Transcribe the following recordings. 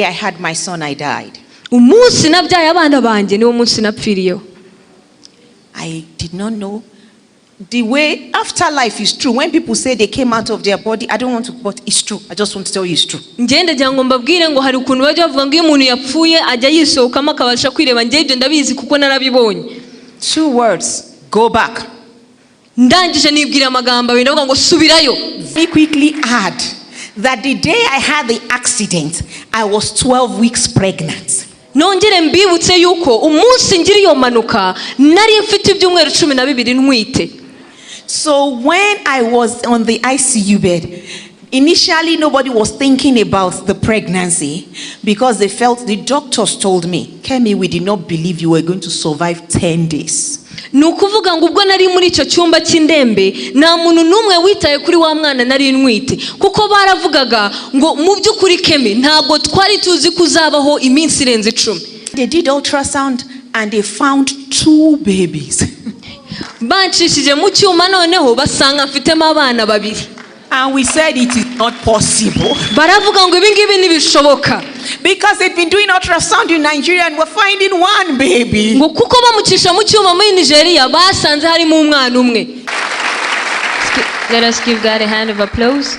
I had my son, I died. Umunsi nabyaye abana banjye niwo munsi napfiriyeho. I did not know the way afterlife is true. When people say they came out of their body, I don't want to, but it's true. I just want to tell you it's true. Njye ndagira ngo mbabwire ngo hari ukuntu bajya bavuga ngo iyo umuntu yapfuye ajya yisohokamo akabasha kwireba. Njye ibyo ndabizi kuko narabibonye. Two words: go back. Ndangije nibwira amagambo abiri, ndavuga ngo subirayo. Very quickly add that the day I had the accident, I was 12 weeks pregnant. Nongere mbibutse yuko umunsi ngira iyo mpanuka nari mfite ibyumweru 12 ntwite. So when I was on the ICU bed, initially nobody was thinking about the pregnancy because they felt, the doctors told me, "Kemi, we did not believe you were going to survive 10 days." Ni ukuvuga ngo ubwo nari muri icyo cyumba cy'indembe nta muntu n'umwe witaye kuri wa mwana nari ntwite kuko baravugaga ngo mu by'ukuri Kemi ntabwo twari tuzi ko uzabaho iminsi irenze 10. They did ultrasound and they found two babies. Banshishije mu cyuma noneho basanga mfitemo abana babiri. And we said it is not possible. Baravuga ngo ibi ngibi ntibishoboka. Because they'd been doing ultrasound in Nigeria and we're finding one baby. Ngo kuko bamucisha mu cyuma muri Nigeria basanze harimo umwana umwe. Let us give God a hand of applause.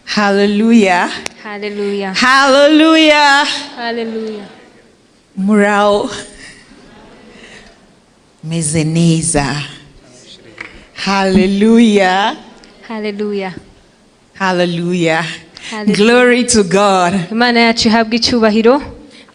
Hallelujah. Hallelujah. Hallelujah. Hallelujah. Muraho. Meze neza. Hallelujah. Hallelujah. Hallelujah. Hallelujah. Glory to God. Imana yacu ihabwe icyubahiro.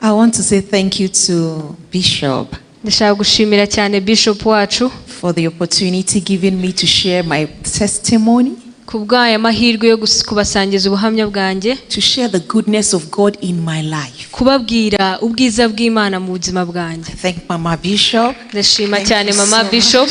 I want to say thank you to Bishop Ndashaka gushimira cyane Bishop wacu for the opportunity given me to share my testimony, ku bw'aya mahirwe yo kubasangiza ubuhamya bwanjye, to share the goodness of God in my life. Kubabwira ubwiza bw'Imana mu buzima bwanjye. Thank Mama Bishop. Ndashima Thank cyane you Mama so Bishop.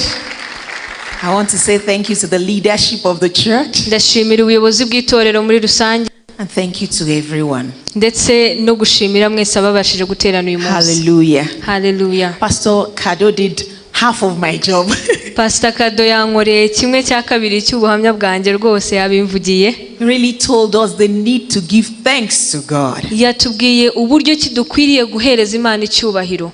I want to say thank you to the leadership of the church Ndashimira ubuyobozi bw'itorero muri rusange and thank you to everyone. Ndetse no gushimira mwese ababashije guterana uyu munsi. Hallelujah. Haleluya. Pastor Kado did half of my job. Pastor Kado yankoreye kimwe cya kabiri cy'ubuhamya bwanjye rwose yabimvugiye. Really told us the need to give thanks to God. Yatubwiye uburyo ki dukwiriye guhereza Imana icyubahiro.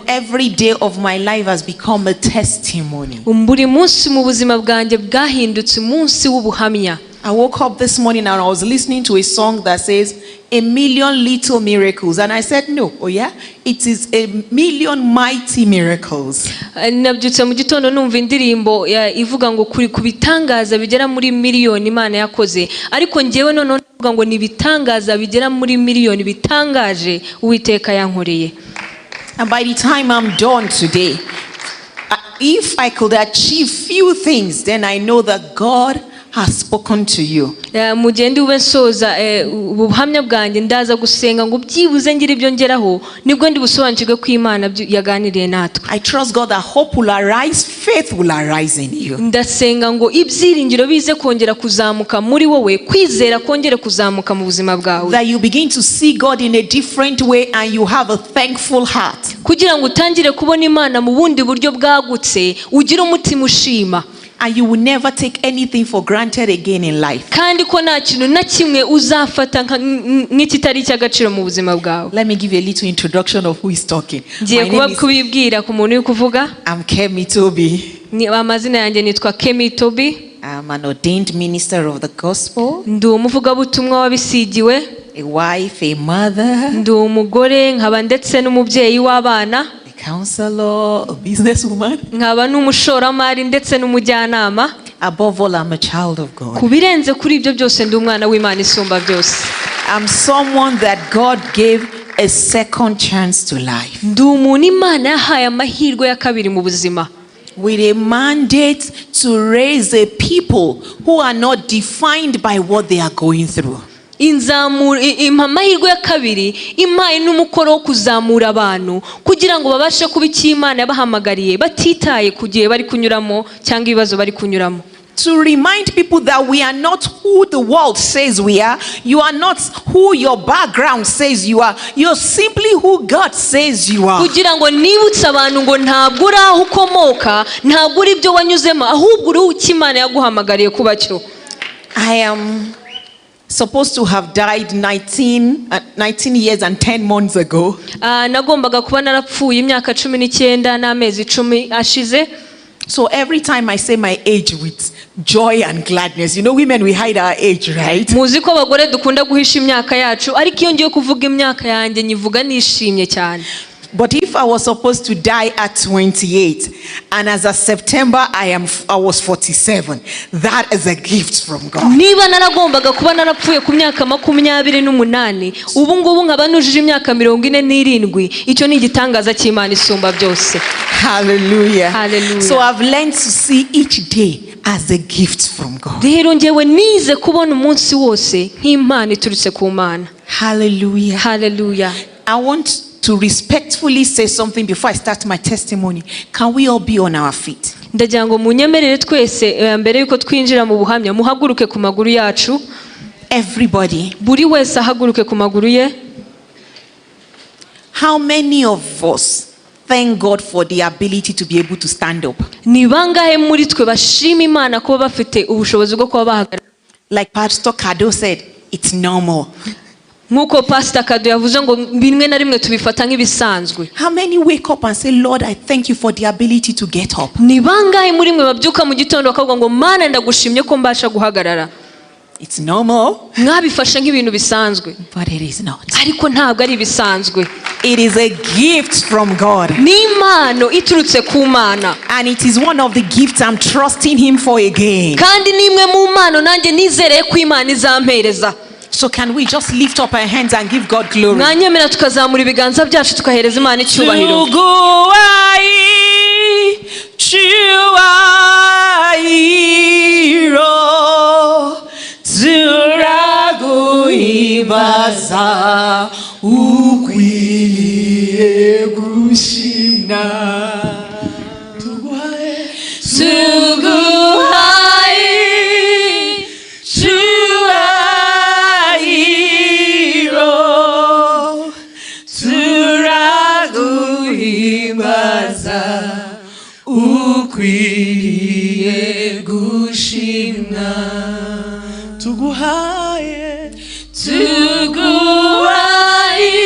Every day of my life has become a testimony. Buri munsi mu buzima bwanjye bwahindutse umunsi w'ubuhamya. I woke up this morning and I was listening to a song that says, "A million little miracles." And I said, "No, oh yeah, it is a million mighty miracles." Nabyutse mu gitondo numva indirimbo ivuga ngo kuri ku bitangaza bigera muri miliyoni Imana yakoze ariko ngewe noneho ndavuga ngo ni ibitangaza bigera muri miliyoni bitangaje Uwiteka yankoreye. And by the time I'm done today, if I could achieve few things, then I know that God has spoken to you. Mu gihe ndi bube nsoza ubu buhamya bwanjye ndaza gusenga ngo byibuze ngire ibyo ngeraho nibwo ndi busobanukirwe ko Imana yaganiriye natwe. I trust God that hope will arise, faith will arise in you. Ndasenga ngo ibyiringiro bize kongera kuzamuka muri wowe kwizera kongere kuzamuka mu buzima bwawe. That you begin to see God in a different way and you have a thankful heart. Kugira ngo utangire kubona Imana mu bundi buryo bwagutse ugire umutima ushima. And you will never take anything for granted again in life. Kandi ko nta kintu na kimwe uzafata nk'ikitari icy'agaciro mu buzima bwawe. Let me give you a little introduction of who is talking. Ngiye My kuba name is, kubibwira ku muntu uri kuvuga. I'm Kemi Tobi. Amazina yanjye nitwa Kemi Tobi. I'm an ordained minister of the gospel, Ndi umuvugabutumwa wabisigiwe, a wife, a mother, ndi umugore nkaba ndetse n'umubyeyi w'abana, a counselor, a businesswoman. Nkaba n'umushoramari ndetse n'umujyanama. Above all, I'm a child of God. Ku birenze kuri ibyo byose ndi umwana w'Imana isumba byose. I'm someone that God gave a second chance to life Ndi umuntu Imana yahaye amahirwe ya kabiri mu buzima with a mandate to raise a people who are not defined by what they are going through. Inzamura impa amahirwe ya kabiri, impaye n'umukoro wo kuzamura abantu kugira ngo babashe kuba icyo Imana yabahamagariye, batitaye ku gihe bari kunyuramo cyangwa ibibazo bari kunyuramo. To remind people that we are not who the world says we are. You are not who your background says you are. You're simply who God says you are. Kugira ngo nibutse abantu ngo ntabwo uri aho ukomoka, ntabwo uri ibyo wanyuzemo, ahubwo uri icyo Imana yaguhamagariye kuba cyo. I am supposed to have died 19 years and 10 months ago. Ah, nagombaga kuba narapfuye imyaka 19 n'amezi 10 ashize. So every time I say my age with joy and gladness, women, we hide our age, right? Muzi ko abagore dukunda guhisha imyaka yacu, ariko iyo ngiye kuvuga imyaka yanjye nyivuga nishimye cyane. But if I was supposed to die at 28, and as of September I was 47, that is a gift from God. Niba naragombaga kuba narapfuye ku myaka 28, ubu ngubu nkaba nujuje imyaka 47, icyo ni igitangaza cy'Imana isumba byose. Hallelujah. Hallelujah. So I've learned to see each day as a gift from God. Rero ngewe nize kubona umunsi wose nk'impano iturutse ku Mana. Hallelujah. Haleluya. I want to respectfully say something before I start my testimony. Can we all be on our feet? Ndagira ngo munyemerere twese mbere y'uko twinjira mu buhamya muhaguruke ku maguru yacu. Everybody. Buri wese ahaguruke ku maguru ye. How many of us thank God for the ability to be able to stand up? Ni bangahe muri twe bashima Imana kuba bafite ubushobozi bwo kuba bahagarara? Like Pastor Kado said, it's normal. Nk'uko Pasita Kado yavuze ngo bimwe na rimwe tubifata nk'ibisanzwe. How many wake up and say, "Lord, I thank you for the ability to get up"? Ni bangahe muri mwe babyuka mu gitondo bakavuga ngo Mana, ndagushimye ko mbasha guhagarara? It's normal, Mwabifashe nk'ibintu bisanzwe, but it is not. ariko ntabwo ari ibisanzwe. It is a gift from God. Ni impano iturutse ku Mana. And it is one of the gifts I'm trusting Him for again. Kandi ni imwe mu mpano nanjye nizereye ko Imana izampereza. So, can we just lift up our hands and give God glory? Mwanyemera tukazamura ibiganza byacu tukahereza Imana icyubahiro? Tuguhaye icyubahiro, turaguhimbaza, ukwiriye gushimwa. Tuguhaye. Tuguhaye Cyubahiro, turaguhimbaza, ukwiriye gushimwa. Tuguhaye. Tuguhaye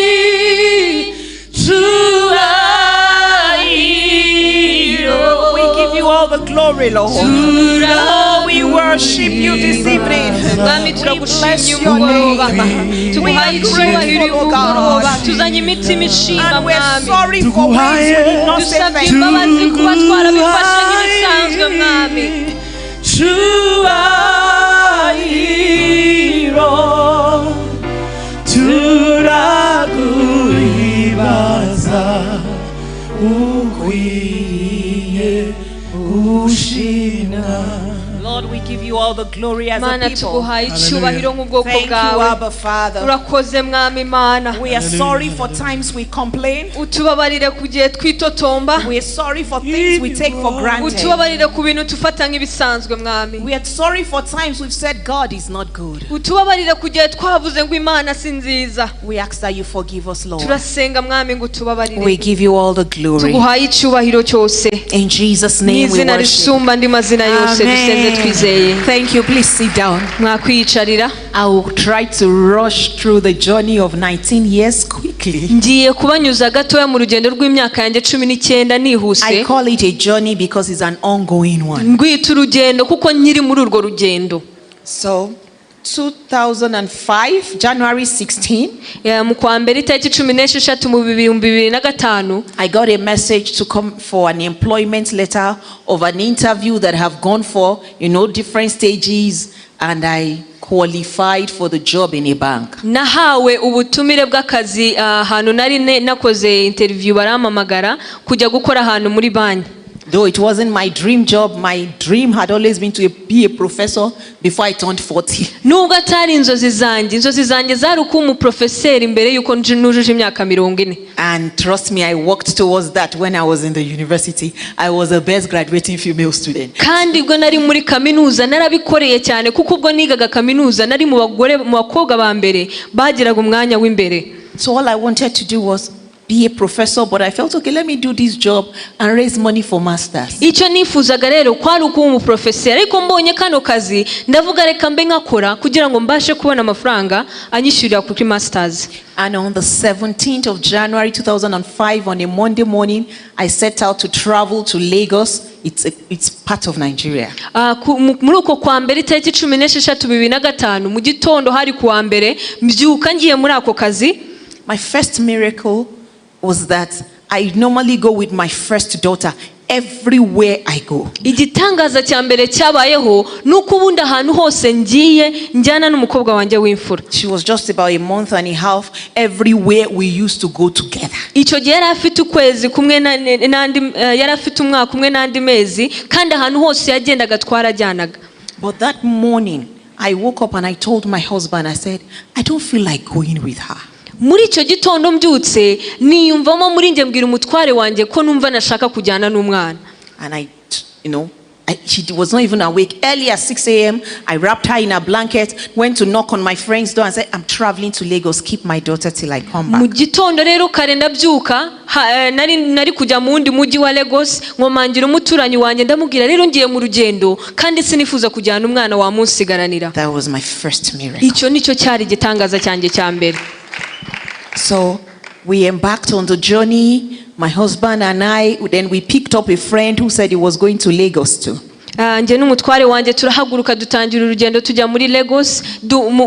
cyubahiro. We give you all the glory, Lord. Oh, we worship you this evening. Mwami, We bless turagushimye your umugoroba. name. Tuguhaye icyubahiro uyu mugoroba, tuzanye imitima ishima. And we're Mwami, sorry for ways we did not say dusabye thank you. imbabazi kuba twarabifashe nk'ibisanzwe, Mwami. Cyubahiro, turaguhimbaza, ukwiriye gushimwa. Lord, we give you all the glory as a Mana, people. tuguhaye icyubahiro nk'ubwoko Thank you, bwawe. Abba Father. Urakoze, Mwami Imana. We are sorry for times we complain. Utubabarire ku gihe twitotomba. We are sorry for things we take for granted. Utubabarire ku bintu tufata nk'ibisanzwe, Mwami. We are sorry for times we've said God is not good. Utubabarire ku gihe twavuze ngo Imana si nziza. We ask that you forgive us, Lord. Turasenga, Mwami, ngo utubabarire. We give you all the glory. Tuguhaye icyubahiro cyose. In Jesus' Mu name we izina worship. risumba andi mazina yose dusenze twizeye. Thank you. Please sit down. Mwakwiyicarira. I will try to rush through the journey of 19 years quickly. Ngiye kubanyuza gatoya mu rugendo rw'imyaka yanjye 19 nihuse. I call it a journey because it's an ongoing one. Ndwita urugendo kuko nkiri muri urwo rugendo. So, 2005, January 16, Mu kwa mbere itariki 16 mu 2005, I got a message to come for an employment letter of an interview that I have gone for different stages, and I qualified for the job in a bank. Nahawe ubutumire bw'akazi ahantu nari nakoze interview, barampamagara kujya gukora ahantu muri banki. Though it wasn't my dream job, my dream had always been to be a professor before I turned 40. Nubwo atari inzozi zanjye, inzozi zanjye zari ukuba umuprofeseri mbere y'uko nujuje imyaka 40. And trust me, I worked towards that when I was in the university. I was the best graduating female student. Kandi ubwo nari muri kaminuza narabikoreye cyane, kuko ubwo nigaga kaminuza nari mu bagore, mu bakobwa ba mbere bagiraga umwanya w'imbere. So all I wanted to do was be a professor, but I felt, okay, let me do this job and raise money for masters. Icyo nifuzaga rero kwari ukuba umuprofeseri, ariko mbonye kano kazi ndavuga reka mbe nkakora kugira ngo mbashe kubona amafaranga anyishyurira kuri masters. And on the 17th of January 2005, on a Monday morning, I set out to travel to Lagos. It's part of Nigeria. Ah, muri uko kwa mbere, itariki 16 2005, mu gitondo, hari ku wa mbere, mbyuka ngiye muri ako kazi. My first miracle was that I normally go with my first daughter everywhere I go. Igitangaza cya mbere cyabayeho ni uko ubundi ahantu hose ngiye njyana n'umukobwa wanjye w'imfura. She was just about a month and a half. Everywhere we used to go together. Icyo gihe yari afite ukwezi kumwe n'andi, yari afite umwaka umwe n'andi mezi, kandi ahantu hose yagendaga twarajyanaga. But that morning, I woke up and I told my husband, I said, "I don't feel like going with her." Muri icyo gitondo mbyutse niyumvamo muri njye mbwira umutware wanjye ko numva nashaka kujyana n'umwana. And she was not even awake. Early at 6 a.m., I wrapped her in a blanket, went to knock on my friend's door and said, "I'm traveling to Lagos. Keep my daughter till I come Mu back." gitondo rero kare ndabyuka, nari kujya mu wundi mujyi wa Lagos, nkomangira umuturanyi wanjye ndamubwira rero ngiye mu rugendo kandi sinifuza kujyana umwana wamunsigaranira. That was my first miracle. Icyo nicyo cyari igitangaza cyanjye cya mbere. So we embarked on the journey, my husband and I. Then we picked up a friend who said he was going to Lagos too. Ah, njye n'umutware wanjye turahaguruka dutangira urugendo tujya muri Lagos.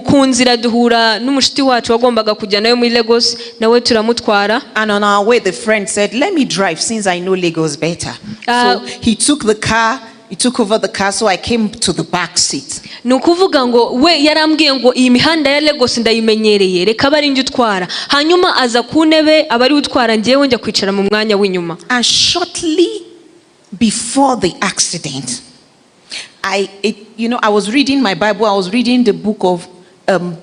Ku nzira duhura n'umushuti wacu wagombaga kujya nawe muri Lagos, nawe turamutwara. And on our way, the friend said, "Let me drive since I know Lagos better." So he took the car, he took over the car, so I came to the back seat. Ni ukuvuga ngo we yarambwiye ngo iyi mihanda ya Lagos ndayimenyereye, reka abe ari njye utwara, hanyuma aza ku ntebe aba ari we utwara, njyewe njya kwicara mu mwanya w'inyuma. And shortly before the accident, I was reading my Bible, I was reading the book of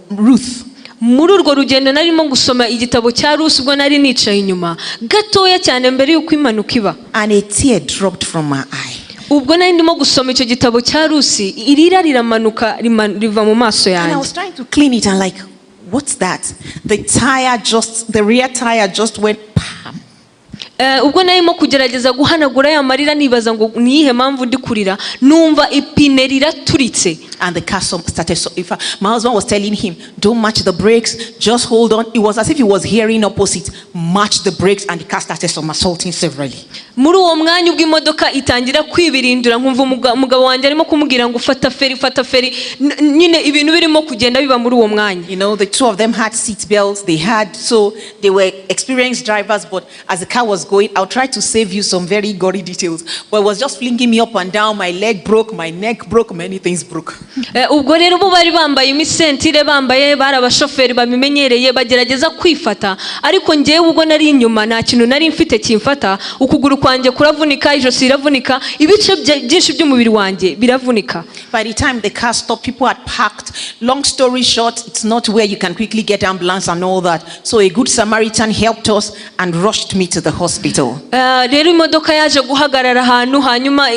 Ruth. Muri urwo rugendo narimo gusoma igitabo cya Rusi ubwo nari nicaye inyuma gatoya cyane mbere y'uko impanuka iba. And a tear dropped from my eye. Ubwo nari ndimo gusoma icyo gitabo cya Rusi, irira riramanuka riva mu maso And I yanjye. Was trying to clean it and like, "What's that?" The rear tire just went pam. Ubwo narimo kugerageza guhanagura ya marira nibaza ngo ni iyihe mpamvu ndi kurira, numva ipine riraturitse. And the car started. So, in fact, my husband was telling him, "Don't match the brakes, just hold on." It was as if he was hearing opposite. Match the brakes, and the car started somersaulting severally. Muri uwo mwanya ubwo imodoka itangira kwibirindura, nkumva umugabo wanjye arimo kumubwira ngo fata feri, fata feri. Nyine ibintu birimo kugenda biba muri uwo mwanya. The two of them had seat belts. They had, so they were experienced drivers. But as the car was going, I'll try to save you some very gory details. But it was just flinging me up and down. My leg broke, my neck broke, many things broke. Ubwo rero bo bari bambaye imisentire, bambaye, bari abashoferi babimenyereye, bagerageza kwifata, ariko ngewe ubwo nari inyuma nta kintu nari mfite kimfata, ukuguru kwanjye kuravunika, ijosi riravunika, ibice byinshi by'umubiri wanjye biravunika. By the time the car stopped, people had parked. Long story short, it's not where you can quickly get ambulance and all that. So a good Samaritan helped us and rushed me to the hospital. Rero imodoka yaje guhagarara ahantu, hanyuma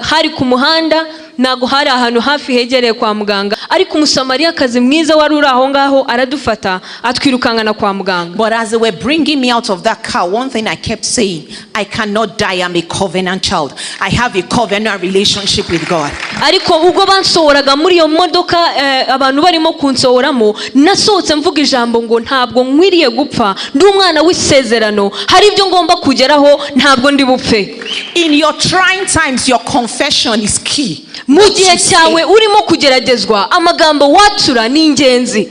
hari ku muhanda, ntabwo hari ahantu hafi hegereye kwa muganga, ariko umusamariyakazi mwiza wari uri aho ngaho aradufata atwirukankana kwa muganga. But as they were bringing me out of that car, one thing I kept saying, "I cannot die. I'm a covenant child. I have a covenant relationship with God." Ariko ubwo bansohoraga muri iyo modoka, abantu barimo kunsohoramo, nasohotse mvuga ijambo ngo ntabwo nkwiriye gupfa, ndi umwana w'isezerano, hari ibyo ngomba kugeraho, ntabwo ndi bupfe. In your trying times, your confession is key. Mu gihe cyawe urimo kugeragezwa, amagambo watura ni ingenzi.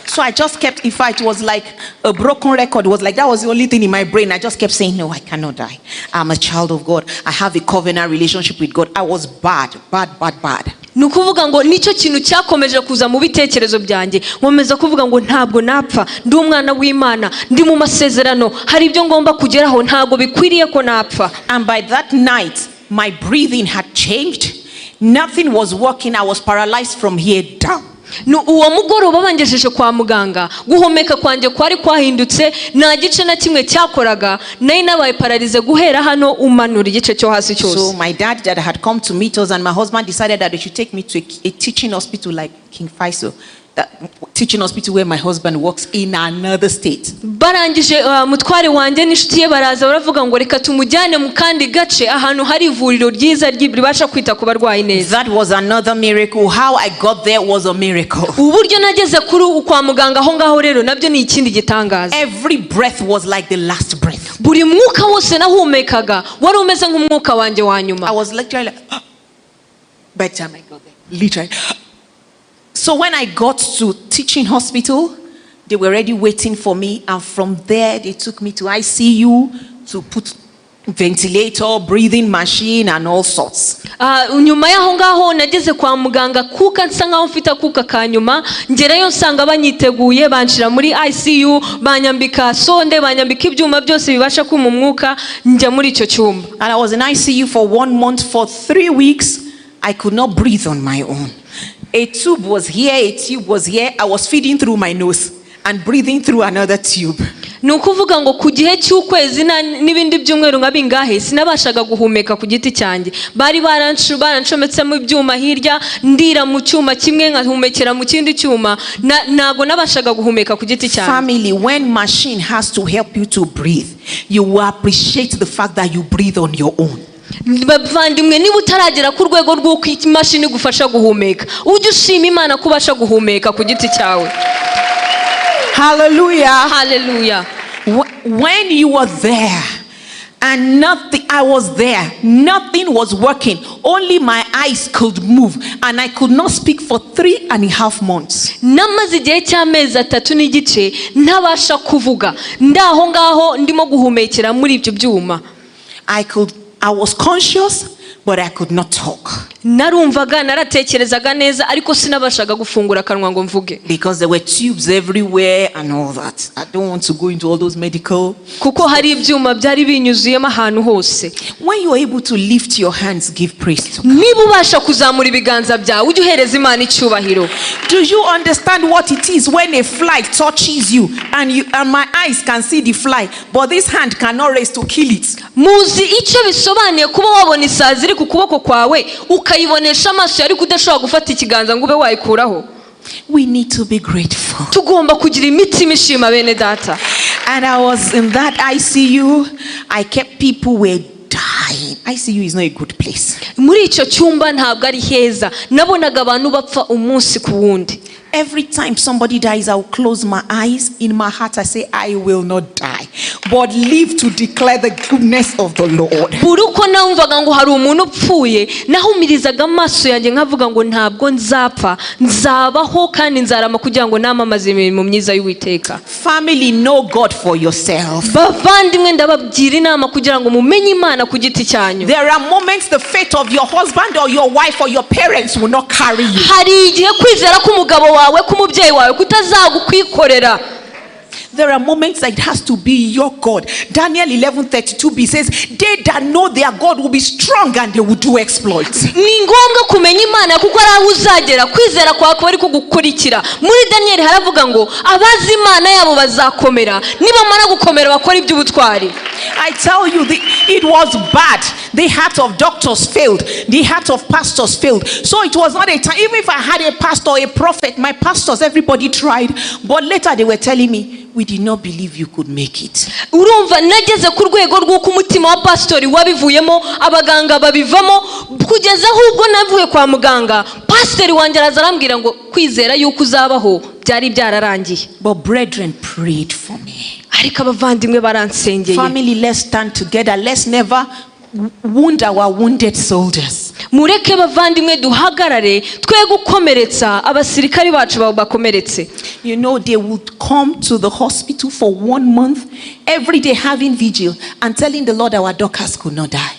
So I just kept, in fact, it was like a broken record. It was like that was the only thing in my brain. I just kept saying, "No, I cannot die. I'm a child of God. I have a covenant relationship with God." I was bad, bad, bad, bad. Ni ukuvuga ngo nicyo kintu cyakomeje kuza mu bitekerezo byanjye, nkomeza kuvuga ngo ntabwo napfa, ndi umwana w'Imana, ndi mu masezerano, hari ibyo ngomba kugeraho, ntabwo bikwiriye ko napfa. And by that night, my breathing had changed. Nothing was working. I was paralyzed from here down. Ni uwo mugoroba bangejeje kwa muganga, guhumeka kwanjye kwari kwahindutse, nta gice na kimwe cyakoraga, nari nabaye paralysé guhera hano umanura igice cyo hasi cyose. So my dad that had come to meet us and my husband decided that they should take me to a teaching hospital like King Faisal, that teaching hospital where my husband works in another state. Barangije mutware wanjye n'inshuti ye baraza baravuga ngo reka tumujyane mu kandi gace ahantu hari ivuriro ryiza ribasha kwita ku barwayi neza. That was another miracle. How I got there was a miracle. Uburyo nageze kuri kwa muganga aho ngaho rero nabyo ni ikindi gitangaza. Every breath was like the last breath. Buri mwuka wose nahumekaga wari umeze nk'umwuka wanjye wa nyuma. I was literally like, by the time I got there, literally. So when I got to teaching hospital, they were already waiting for me, and from there they took me to ICU to put ventilator, breathing machine, and all sorts. Ah, nyuma y'aho ngaho nageze kwa muganga kuka nsa nkaho mfite akuka ka nyuma, ngerayo nsanga banyiteguye, banshira muri ICU, banyambika sonde, banyambika ibyuma byose bibasha kuma umwuka, njya muri icyo cyumba. And I was in ICU for one month. For 3 weeks, I could not breathe on my own. A tube was here, a tube was here. I was feeding through my nose and breathing through another tube. Ni ukuvuga ngo ku gihe cy'ukwezi n'ibindi byumweru nka bingahe sinabashaga guhumeka ku giti cyanjye, bari barancometsemo ibyuma hirya, ndira mu cyuma kimwe nkahumekera mu kindi cyuma. Ntago nabashaga guhumeka ku giti cyanjye. Family, when machine has to help you to breathe, you will appreciate the fact that you breathe on your own. Bavandimwe, niba utaragera ku rwego rw'uko imashini igufasha guhumeka, ujye ushima Imana ko ubasha guhumeka ku giti cyawe. Hallelujah. Haleluya. When you were there and nothing, I was there, nothing was working. Only my eyes could move, and I could not speak for 3.5 months. Namaze igihe cy'amezi atatu n'igice ntabasha kuvuga, ndi aho ngaho ndimo guhumekera muri ibyo byuma. I was conscious, but I could not talk Narumvaga, naratekerezaga neza, ariko sinabashaga gufungura akanwa ngo mvuge. because there were tubes everywhere and all that. I don't want to go into all those medical. Kuko hari ibyuma byari binyuzuyemo ahantu hose. When you are able to lift your hands, give praise to God. Niba ubasha kuzamura ibiganza byawe, ujye uhereza Imana icyubahiro. Do you understand what it is when a fly touches you and my eyes can see the fly, but this hand cannot raise to kill it? Muzi icyo bisobanuye kuba wabona isazi iri ku kuboko kwawe, ukayibonesha amaso ariko udashobora gufata ikiganza ngo ube wayikuraho? We need to be grateful. Tugomba kugira imitima ishima, bene data. And I was in that ICU. I kept people were dying. ICU is not a good place. Muri icyo cyumba ntabwo ari heza, nabonaga abantu bapfa umunsi ku wundi. Every time somebody dies, I'll close my eyes. In my heart, I say, "I will not die, but live to declare the goodness of the Lord." Buri uko numvaga ngo hari umuntu upfuye, nahumirizaga amaso yanjye nkavuga ngo ntabwo nzapfa, nzabaho kandi nzarama kugira ngo namamaze imirimo myiza y'Uwiteka. Family, know God for yourself. Bavandimwe, ndababwira inama kugira ngo mumenye Imana ku giti cyanyu. There are moments the faith of your husband or your wife or your parents will not carry you. Hari igihe kwizera k'umugabo wawe, k'umubyeyi wawe kutazagukwikorera. There are moments that it has to be your God. Daniel 11:32b says, "They that know their God will be strong and they will do exploits." Ni ngombwa kumenya Imana kuko ari aho uzagera kwizera kwawe kuba ari kugukurikira. Muri Daniyeli haravuga ngo abazi Imana yabo bazakomera, nibamara gukomera bakora iby'ubutwari. I tell you, it was bad. The heart of doctors failed. The heart of pastors failed. So it was not a time, even if I had a pastor, a prophet, my pastors, everybody tried. But later they were telling me, "We did not believe you could make it." Urumva nageze ku rwego rw'uko umutima wa pasitori wabivuyemo, abaganga babivamo, kugeza aho ubwo navuye kwa muganga pasiteri wanjye araza arambwira ngo kwizera yuko uzabaho byari byararangiye. But brethren prayed for me. Ariko abavandimwe baransengeye. Family, let's stand together. Let's never wound our wounded soldiers. Mureke bavandimwe duhagarare twe gukomeretsa abasirikari bacu bakomeretse. They would come to the hospital for one month, every day having vigil and telling the Lord our Dorcas could not die.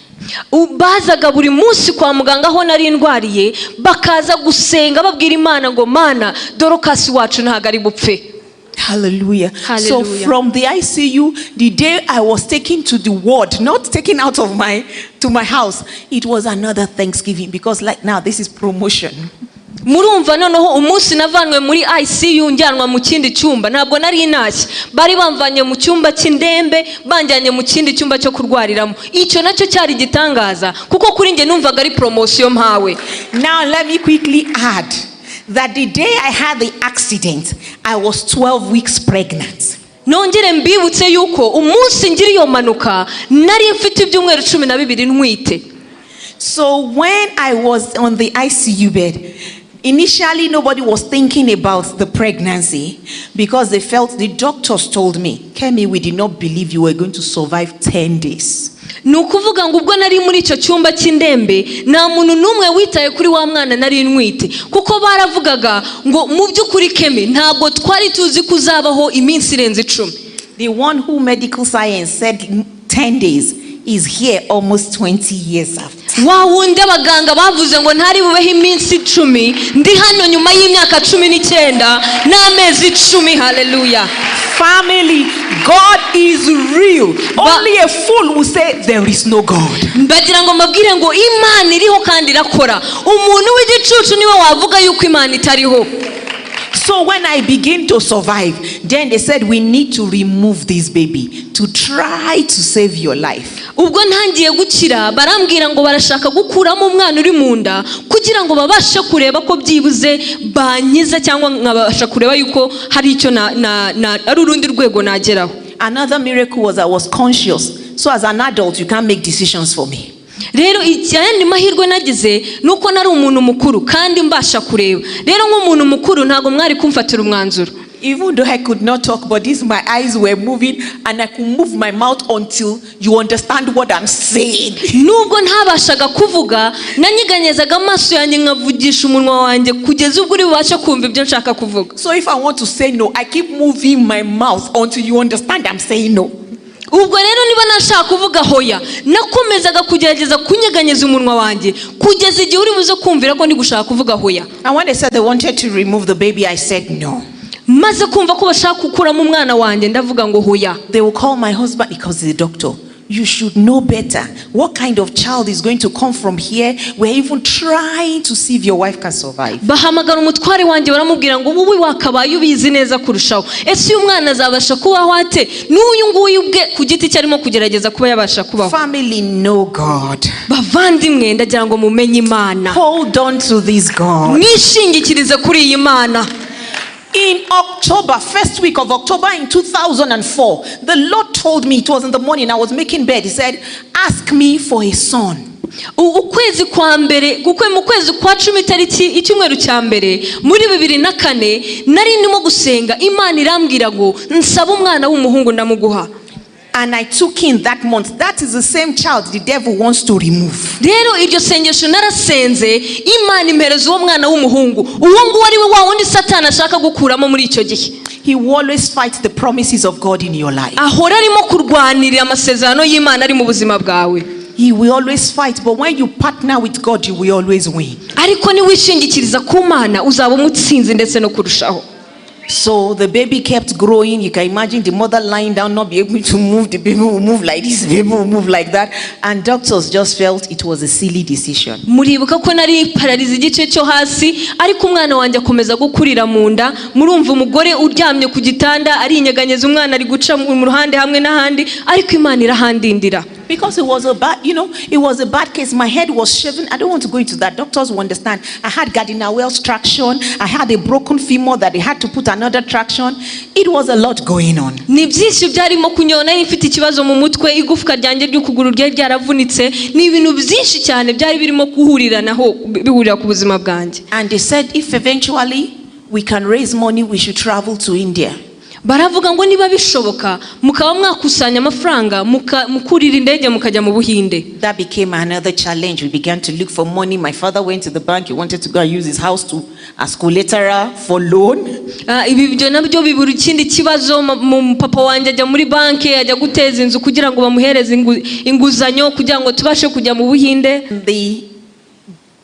Bazaga buri munsi kwa muganga aho nari ndwariye, bakaza gusenga babwira Imana ngo: "Mana, Dorokasi wacu ntabwo ari bupfe." Hallelujah. So Hallelujah. from the ICU, the day I was taken to the ward, not taken out of my to my house, it was another thanksgiving because, like, now this is promotion. Murumva noneho umunsi navanwe muri ICU njyanwa mu kindi cyumba, ntabwo nari ntashye, bari bamvanye mu cyumba cy'indembe banjyanye mu kindi cyumba cyo kurwariramo. Icyo nacyo cyari igitangaza kuko kuri njye numvaga ari promotion mpawe. Now let me quickly add that the day I had the accident, I was 12 weeks pregnant. Nongere mbibutse yuko umunsi ngira iyo mpanuka nari mfite ibyumweru 12 ntwite. So when I was on the ICU bed, initially nobody was thinking about the pregnancy because they felt, the doctors told me, "Kemi, we did not believe you were going to survive 10 days." Ni ukuvuga ngo ubwo nari muri icyo cyumba cy'indembe, nta muntu n'umwe witaye kuri wa mwana nari ntwite, kuko baravugaga ngo: "Mu by'ukuri Kemi, ntabwo twari tuzi ko uzabaho iminsi irenze 10." The one who medical science said 10 days is here almost 20 years after. Wa wundi abaganga bavuze ngo ntari bubeho iminsi 10, ndi hano nyuma y'imyaka 19 n'amezi 10. Haleluya! Family, God is real. Only a fool will say there is no God. Mbagira ngo mbabwire ngo Imana iriho kandi irakora. Umuntu w'igicucu niwe wavuga yuko Imana itariho. So when I begin to survive, then they said, "We need to remove this baby to try to save your life." Ubwo ntangiye gukira, barambwira ngo barashaka gukuramo umwana uri mu nda kugira ngo babashe kureba ko byibuze bankiza cyangwa nkabasha kureba yuko hari icyo na ari urundi rwego nageraho. Another miracle was I was conscious. So as an adult, you can't make decisions for me. Rero ayandi mahirwe nagize ni uko nari umuntu mukuru kandi mbasha kureba. Rero nk'umuntu mukuru ntabwo mwari kumfatira umwanzuro. Even though I could not talk, but this, my eyes were moving and I could move my mouth until you understand what I'm saying. Nubwo ntabashaga kuvuga, nanyeganyezaga amaso yanjye nkavugisha umunwa wanjye kugeza ubwo uri bubashe kumva ibyo nshaka kuvuga. So if I want to say no, I keep moving my mouth until you understand I'm saying no. Ubwo rero niba nashaka kuvuga hoya, nakomezaga kugerageza kunyeganyeza umunwa wanjye kugeza igihe uri buze kumvira ko ndi gushaka kuvuga hoya. And when they said they wanted to remove the baby, I said no. Maze kumva ko bashaka gukuramo umwana wanjye, ndavuga ngo hoya. They will call my husband because he's a doctor. "You should know better. What kind of child is going to come from here? We're even trying to see if your wife can survive." Bahamagara umutware wanjye, baramubwira ngo: "Wowe wakabaye ubizi neza kurushaho. Ese uyu mwana azabasha kubaho ate? N'uyu nguyu ubwe ku giti cye arimo kugerageza kuba yabasha kubaho." Family, know God. Bavandimwe, ndagira ngo mumenye Imana. Hold on to this God. Mwishingikirize kuri iyi Mana. In October, first week of October in 2004, the Lord told me, it was in the morning, I was making bed. He said, "Ask me for a son." Ukwezi kwa mbere kukwe mu kwezi kwa 10, itariki icyumweru cya mbere muri 2004, nari ndimo gusenga, Imana irambwira ngo nsaba umwana w'umuhungu ndamuguha. And I took in that month. That is the same child the devil wants to remove. Rero iryo sengesho narasenze, Imana impereza uwo mwana w'umuhungu. Uwo nguwo ari we wa wundi Satani ashaka gukuramo muri icyo gihe. He will always fight the promises of God in your life. Ahora arimo kurwanirira amasezerano y'Imana ari mu buzima bwawe. He will always fight, but when you partner with God, you will always win. Ariko niwishingikiriza ku Mana uzaba umutsinzi ndetse no kurushaho. So the baby kept growing. You can imagine the mother lying down, not be able to move. The baby will move like this, the baby will move like that. And doctors just felt it was a silly decision. Muribuka ko nari paralysé igice cyo hasi, ariko umwana wanjye akomeza gukurira mu nda. Murumva umugore uryamye ku gitanda arinyeganyeza, umwana ari guca mu ruhande hamwe n'ahandi, ariko Imana irahandindira. Because it was a bad, you know, it was a bad case. My head was shaven. I don't want to go into that. Doctors will understand. I had Gardner Wells traction. I had a broken femur that they had to put another traction. It was a lot going on. Ni byinshi byarimo kunyona. Nari mfite ikibazo mu mutwe, igufwa ryanjye ry'ukuguru ryari ryaravunitse. Ni ibintu byinshi cyane byari birimo guhuriranaho bihurira ku buzima bwanjye. And they said if eventually we can raise money, we should travel to India. Baravuga ngo niba bishoboka mukaba mwakusanya amafaranga mukurira indege mukajya mu Buhinde. That became another challenge. We began to look for money. My father went to the bank. He wanted to go and use his house to as collateral for loan. Ah, ibi ibyo nabyo bibura ikindi kibazo. Papa wanjye ajya muri banki, ajya guteza inzu kugira ngo bamuhereze inguzanyo kugira ngo tubashe kujya mu Buhinde. The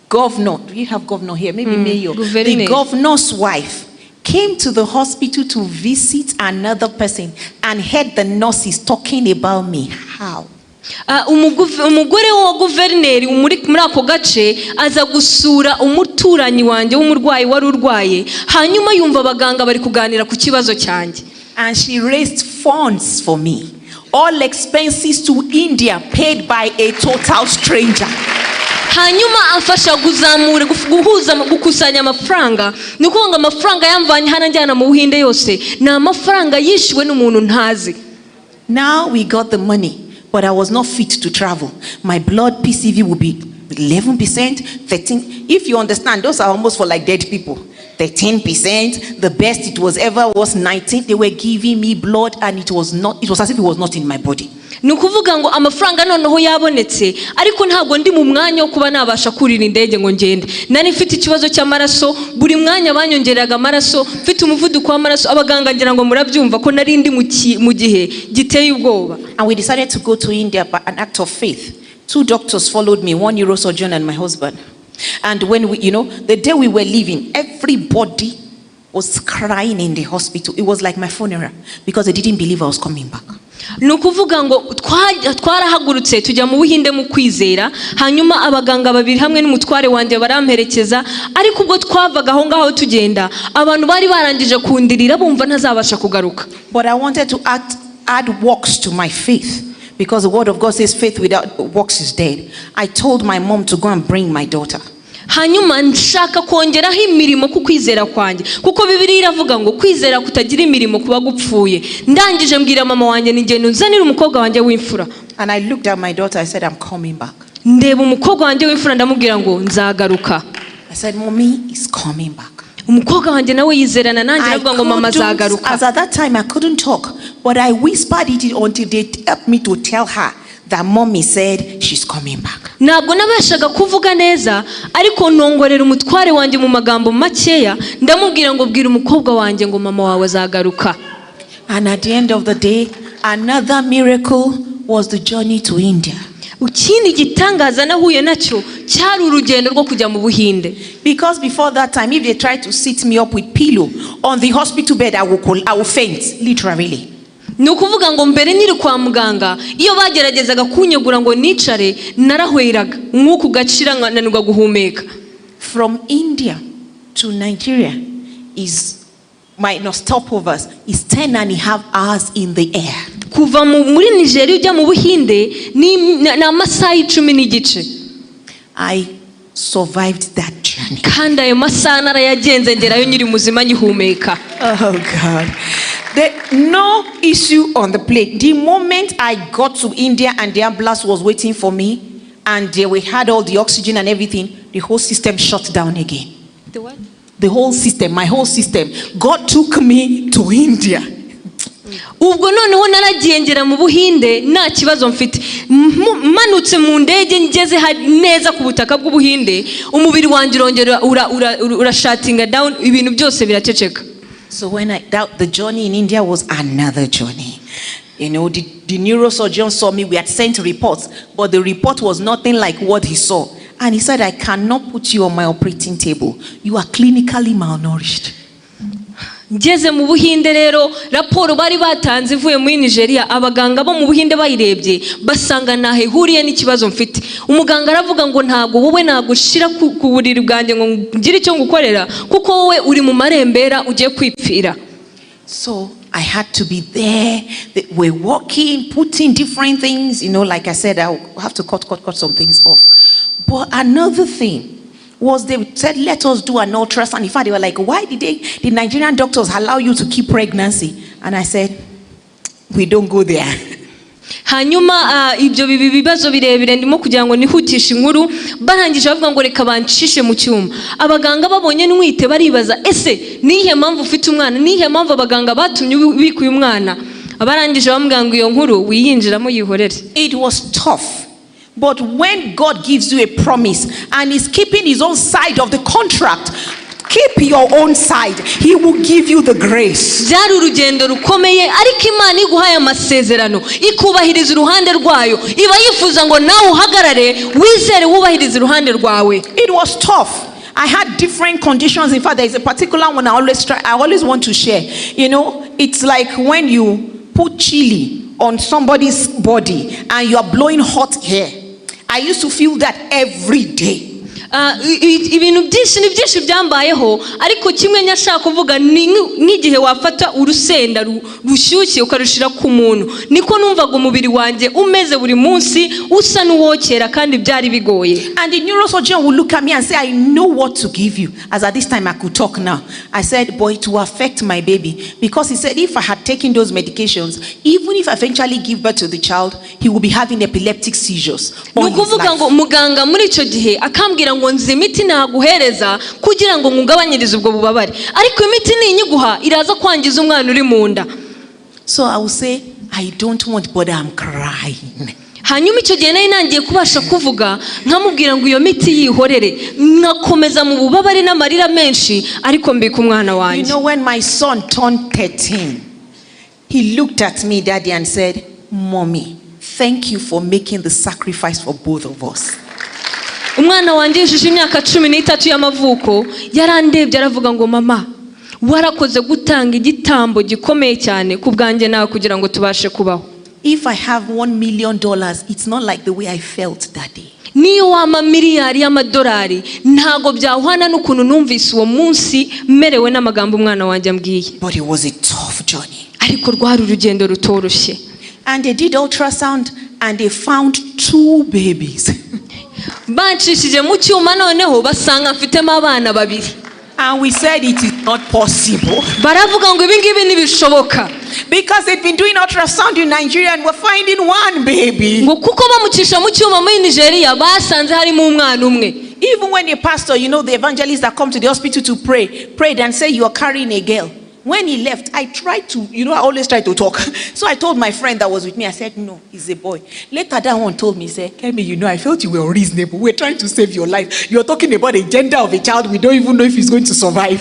governor, do you have governor here? Maybe mayor. The Gouverneur. Governor's wife came to the hospital to visit another person and heard the nurses talking about me. How? Ah, umugore wa guverineri muri ako gace aza gusura umuturanyi wanjye w'umurwayi wari urwaye, hanyuma yumva abaganga bari kuganira ku kibazo cyanjye. And she raised funds for me. All expenses to India paid by a total stranger. Hanyuma amfasha kuzamura guhuza, gukusanya amafaranga. Ni ukuvuga ngo amafaranga yamvanye hano anjyana mu Buhinde yose ni amafaranga yishyuwe n'umuntu ntazi. Now we got the money, but I was not fit to travel. My blood PCV would be 11%, 13. If you understand, those are almost for like dead people. 13%. The best it was ever was 19. They were giving me blood and it was not, it was as if it was not in my body. Ni ukuvuga ngo amafaranga noneho yabonetse, ariko ntabwo ndi mu mwanya wo kuba nabasha kurira indege ngo ngende. Nari mfite ikibazo cy'amaraso, buri mwanya banyongereraga amaraso, mfite umuvuduko w'amaraso. Abaganga ngira ngo murabyumva ko nari ndi mu gihe giteye ubwoba. And we decided to go to India by an act of faith. Two doctors followed me, one neurosurgeon and my husband. And when we, you know, the day we were leaving, everybody was crying in the hospital. It was like my funeral because they didn't believe I was coming back. Ni ukuvuga ngo twarahagurutse tujya mu Buhinde mu kwizera, hanyuma abaganga babiri hamwe n'umutware wanjye baramperekeza, ariko ubwo twavaga aho ngaho tugenda, abantu bari barangije kundirira bumva ntazabasha kugaruka. But I wanted to add works to my faith because the word of God says faith without works is dead. I told my mom to go and bring my daughter. Hanyuma nshaka kongeraho imirimo ku kwizera kwanjye, kuko Bibiliya iravuga ngo kwizera kutagira imirimo kuba gupfuye. Ndangije mbwira mama wanjye ni ngenda unzanire umukobwa wanjye w'imfura. And I looked at my daughter, I said, "I'm coming back." Ndeba umukobwa wanjye w'imfura, ndamubwira ngo nzagaruka. I said, "Mommy is coming back." Umukobwa wanjye nawe yizerana nanjye, I aravuga ngo mama couldn't, azagaruka. as at that time, I couldn't talk, but I whispered it until they helped me to tell her that mommy said she's coming back. Ntabwo nabashaga kuvuga neza, ariko nongorera umutware wanjye mu magambo makeya, ndamubwira ngo bwira umukobwa wanjye ngo mama wawe azagaruka. And at the end of the day, another miracle was the journey to India. Ikindi gitangaza nahuye nacyo cyari urugendo rwo kujya mu Buhinde. Because before that time, if they tried to sit me up with pillow on the hospital bed, I will faint, literally. Ni ukuvuga ngo mbere nkiri kwa muganga, iyo bageragezaga kunyegura ngo nicare, narahweraga umwuka ugacira nkananirwa guhumeka. From India to Nigeria is minus stopovers is 10.5 hours in the air. Kuva muri Nigeria ujya mu Buhinde ni amasaha 10.5. I survived that journey. Kandi ayo masaha narayagenze ngerayo nkiri muzima ngihumeka. Oh God. There, no issue on the plane. The moment I got to India and the ambulance was waiting for me, and we had all the oxygen and everything, the whole system shut down again. The whole system, my whole system. God took me to India. Ubwo noneho naragiye ngera mu Buhinde nta kibazo mfite. Manutse mu ndege ngeze neza ku butaka bw'Ubuhinde, umubiri wanjye urongera urashatinga down, ibintu byose biraceceka. So when I that the journey in India was another journey. The neurosurgeon saw me. We had sent reports, but the report was nothing like what he saw. And he said, "I cannot put you on my operating table. You are clinically malnourished." Ngeze mu Buhinde rero, raporo bari batanze ivuye muri Nigeria, abaganga bo mu Buhinde bayirebye basanga ntaho ihuriye n'ikibazo mfite. Umuganga aravuga ngo ntabwo wowe nagushira ku buriri bwanjye ngo ngire icyo ngukorera, kuko wowe uri mu marembera, ugiye kwipfira. So I had to be there. They were walking, putting different things. Like I said, I'll have to cut, cut, cut some things off. But another thing was they said, "Let us do an ultrasound." In fact, they were like, "Why did the Nigerian doctors allow you to keep pregnancy?" And I said, "We don't go there." Hanyuma ibyo bibi bibazo birebire ndimo kugira ngo nihutishe inkuru. Barangije bavuga ngo reka bancishe mu cyuma. Abaganga babonye ntwite baribaza: ese niyihe mpamvu ufite umwana? Niyihe mpamvu abaganga batumye ubika uyu mwana? Barangije bamubwira ngo iyo nkuru wiyinjiramo, yihorere. It was tough. But when God gives you a promise and is keeping his own side of the contract, keep your own side. He will give you the grace. Byari urugendo rukomeye, ariko Imana iguhaye amasezerano ikubahiriza uruhande rwayo, iba yifuza ngo nawe uhagarare, wizere, wubahirize uruhande rwawe. It was tough. I had different conditions. In fact, there is a particular one I always try, I always want to share. It's like when you put chili on somebody's body and you are blowing hot air. I used to feel that every day. Ibintu byinshi, ni byinshi byambayeho, ariko kimwe nyashaka kuvuga ni nk'igihe wafata urusenda rushyushye ukarushira ku muntu, niko numvaga umubiri wanjye umeze buri munsi, usa n'uwokera, kandi byari bigoye. And the neurosurgeon would look at me and say, "I know what to give you." As at this time I could talk now. I said, "But it will affect my baby." Because he said if I had taken those medications, even if I eventually give birth to the child, he will be having epileptic seizures Ni all his ukuvuga life. ngo muganga muri icyo gihe akambwira ngo nzi imiti naguhereza kugira ngo nkugabanyirize ubwo bubabare, ariko imiti ninyiguha iraza kwangiza umwana uri mu nda. So I will say, "I don't want," but I'm crying. Hanyuma icyo gihe nari nangiye kubasha kuvuga, nkamubwira ngo iyo miti yihorere, nkakomeza mu bubabare n'amarira menshi, ariko mbika umwana You wanjye. know, when my son turned 13, he looked at me, Daddy, and said, "Mommy, thank you for making the sacrifice for both of us." Umwana wanjye yujuje imyaka 13 y'amavuko, yarandebye aravuga ngo mama, warakoze gutanga igitambo gikomeye cyane ku bwanjye nawe kugira ngo tubashe kubaho. If I have $1 million, it's not like the way I felt that day. Niyo wampa miliyari y'amadolari, ntabwo byahwana n'ukuntu numvise uwo munsi merewe n'amagambo umwana wanjye ambwiye. But it was a tough journey. Ariko rwari urugendo rutoroshye. And they did ultrasound and they found two babies. Bancishije mu cyuma noneho basanga mfitemo abana babiri. And we said it is not possible. Baravuga ngo ibi ngibi ntibishoboka. Because they'd been doing ultrasound in Nigeria and we're finding one baby. Ngo kuko bamucisha mu cyuma muri Nigeria basanze harimo umwana umwe. Even when a pastor, the evangelist that come to the hospital to pray, prayed and said, "You are carrying a girl." When he left, I tried to, I always try to talk. So I told my friend that was with me, I said, "No, he's a boy." Later, that one told me, he said, "Kemi, I felt you were unreasonable. We're trying to save your life. You're talking about a gender of a child. We don't even know if he's going to survive."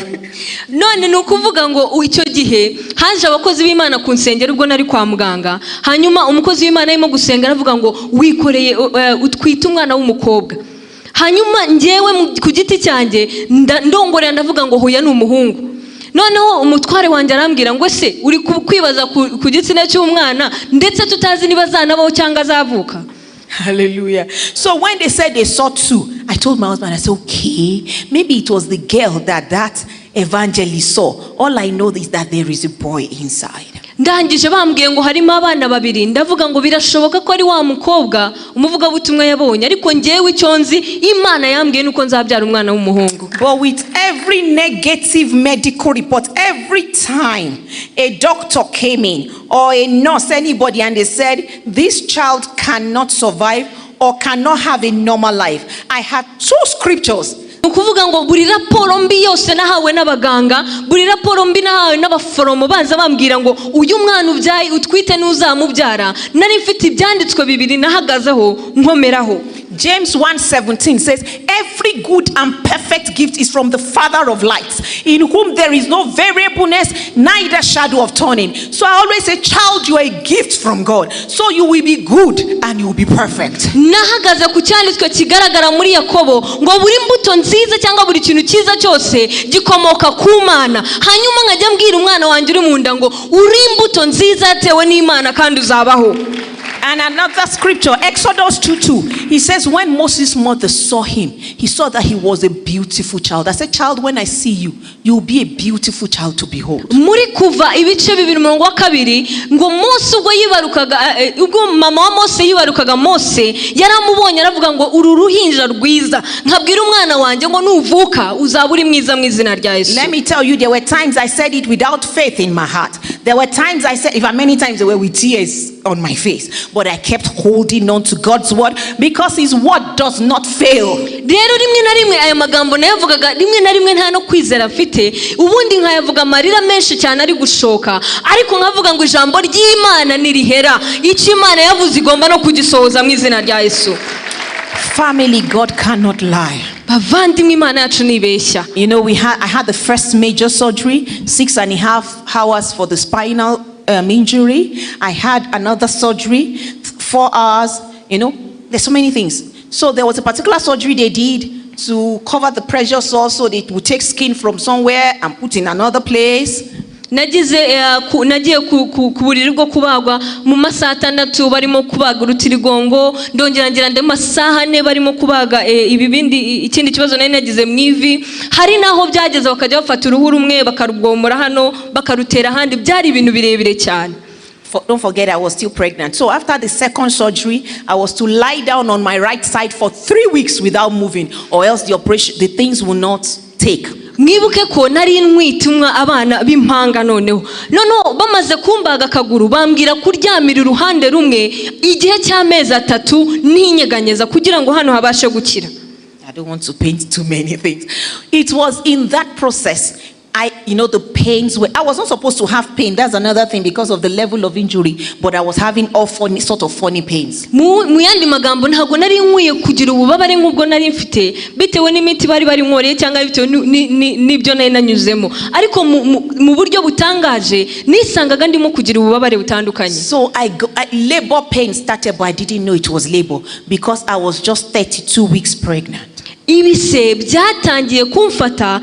None ni ukuvuga ngo icyo gihe haje abakozi b'Imana ku nsengero ubwo nari kwa muganga. Hanyuma umukozi w'Imana arimo gusenga aravuga ngo wikoreye utwite umwana w'umukobwa. Hanyuma njyewe ku giti cyanjye ndongorera ndavuga ngo hoya, ni umuhungu. Noneho umutware wanjye arambwira ngo ese uri kwibaza ku gitsina cy'umwana, ndetse tutazi niba azanabaho cyangwa azavuka? Hallelujah. So when they said they saw two, I told my husband, I said, "Okay, maybe it was the girl that that evangelist saw. All I know is that there is a boy inside." Ndangije bambwiye ngo harimo abana babiri, ndavuga ngo birashoboka ko ari wa mukobwa umuvugabutumwa yabonye, ariko ngewe icyo nzi Imana yambwiye nuko nzabyara umwana w'umuhungu. But with every negative medical report, every time a doctor came in or a nurse, anybody, and they said, "This child cannot survive or cannot have a normal life," I had two scriptures. Ni ukuvuga ngo buri raporo mbi yose nahawe n'abaganga, buri raporo mbi nahawe n'abaforomo baza bambwira ngo uyu mwana ubyaye utwite n'uzamubyara, nari mfite ibyanditswe bibiri nahagazeho nkomeraho. James 1:17 says, "Every good and perfect gift is from the Father of lights, in whom there is no variableness, neither shadow of turning." So I always say, "Child, you are a gift from God. So you will be good and you will be perfect." Nahagaze ku cyanditswe kigaragara muri Yakobo ngo buri mbuto nziza cyangwa buri kintu cyiza cyose gikomoka ku Mana. Hanyuma nkajya mbwira umwana wanjye uri mu nda ngo uri imbuto nziza yatewe n'Imana kandi uzabaho. And another scripture, Exodus 2:2, he says, "When Moses' mother saw him, he saw that he was a beautiful child. I said, 'Child, when I see you, you'll be a beautiful child to behold.'" Muri Kuva ibice 2 umurongo wa 2 ngo Mose ubwo yibarukaga ubwo mama wa Mose yibarukaga Mose, yaramubonye aravuga ngo uru ruhinja rwiza. Nkabwira umwana wanjye ngo nuvuka uzaba uri mwiza mu izina rya Yesu. Let me tell you, there were times I said it without faith in my heart. There were times I said, if many times they were with tears on my face, but I kept holding on to God's word because His word does not fail. Rero rimwe na rimwe aya magambo nayavugaga rimwe na rimwe nta no kwizera mfite, ubundi nkayavuga amarira menshi cyane ari gushoka, ariko nkavuga ngo ijambo ry'Imana ntirihera, icyo Imana yavuze igomba no kugisohoza mu izina rya Yesu. Family, God cannot lie. Bavandimwe, Imana yacu ntibeshya. I had the first major surgery, 6.5 hours for the spinal injury. I had another surgery, 4 hours. There's so many things. So there was a particular surgery they did to cover the pressure sore, so they would take skin from somewhere and put in another place. Nagize eh, ku- nagiye ku buriri bwo kubagwa mu masaha 6 barimo kubaga urutirigongo, ndongera ngira andi masaha 4 barimo kubaga ibibindi ikindi kibazo nari nagize mu ivi. Hari n'aho byageze bakajya bafata uruhu rumwe bakarwomora hano bakarutera ahandi, byari ibintu birebire cyane. Don't forget, I was still pregnant. So after the second surgery, I was to lie down on my right side for 3 weeks without moving, or else the operation, the things will not take. Mwibuke ko nari ntwite umwa abana b'impanga. Noneho bamaze kumbaga akaguru bambwira kuryamira uruhande rumwe igihe cy'amezi 3 ntinyeganyeza kugira ngo hano habashe gukira. I don't want to paint too many things. It was in that process. The pains were, I was not supposed to have pain. That's another thing because of the level of injury, but I was having all funny, sort of funny pains. Mu yandi magambo, ntabwo nari nkwiye kugira ububabare nk'ubwo nari mfite bitewe n'imiti bari barinkoreye cyangwa bitewe n'ibyo nari nanyuzemo, ariko mu buryo butangaje nisangaga ndimo kugira ububabare butandukanye. So labor pain started, but I didn't know it was labor because I was just 32 weeks pregnant. Ibise byatangiye kumfata,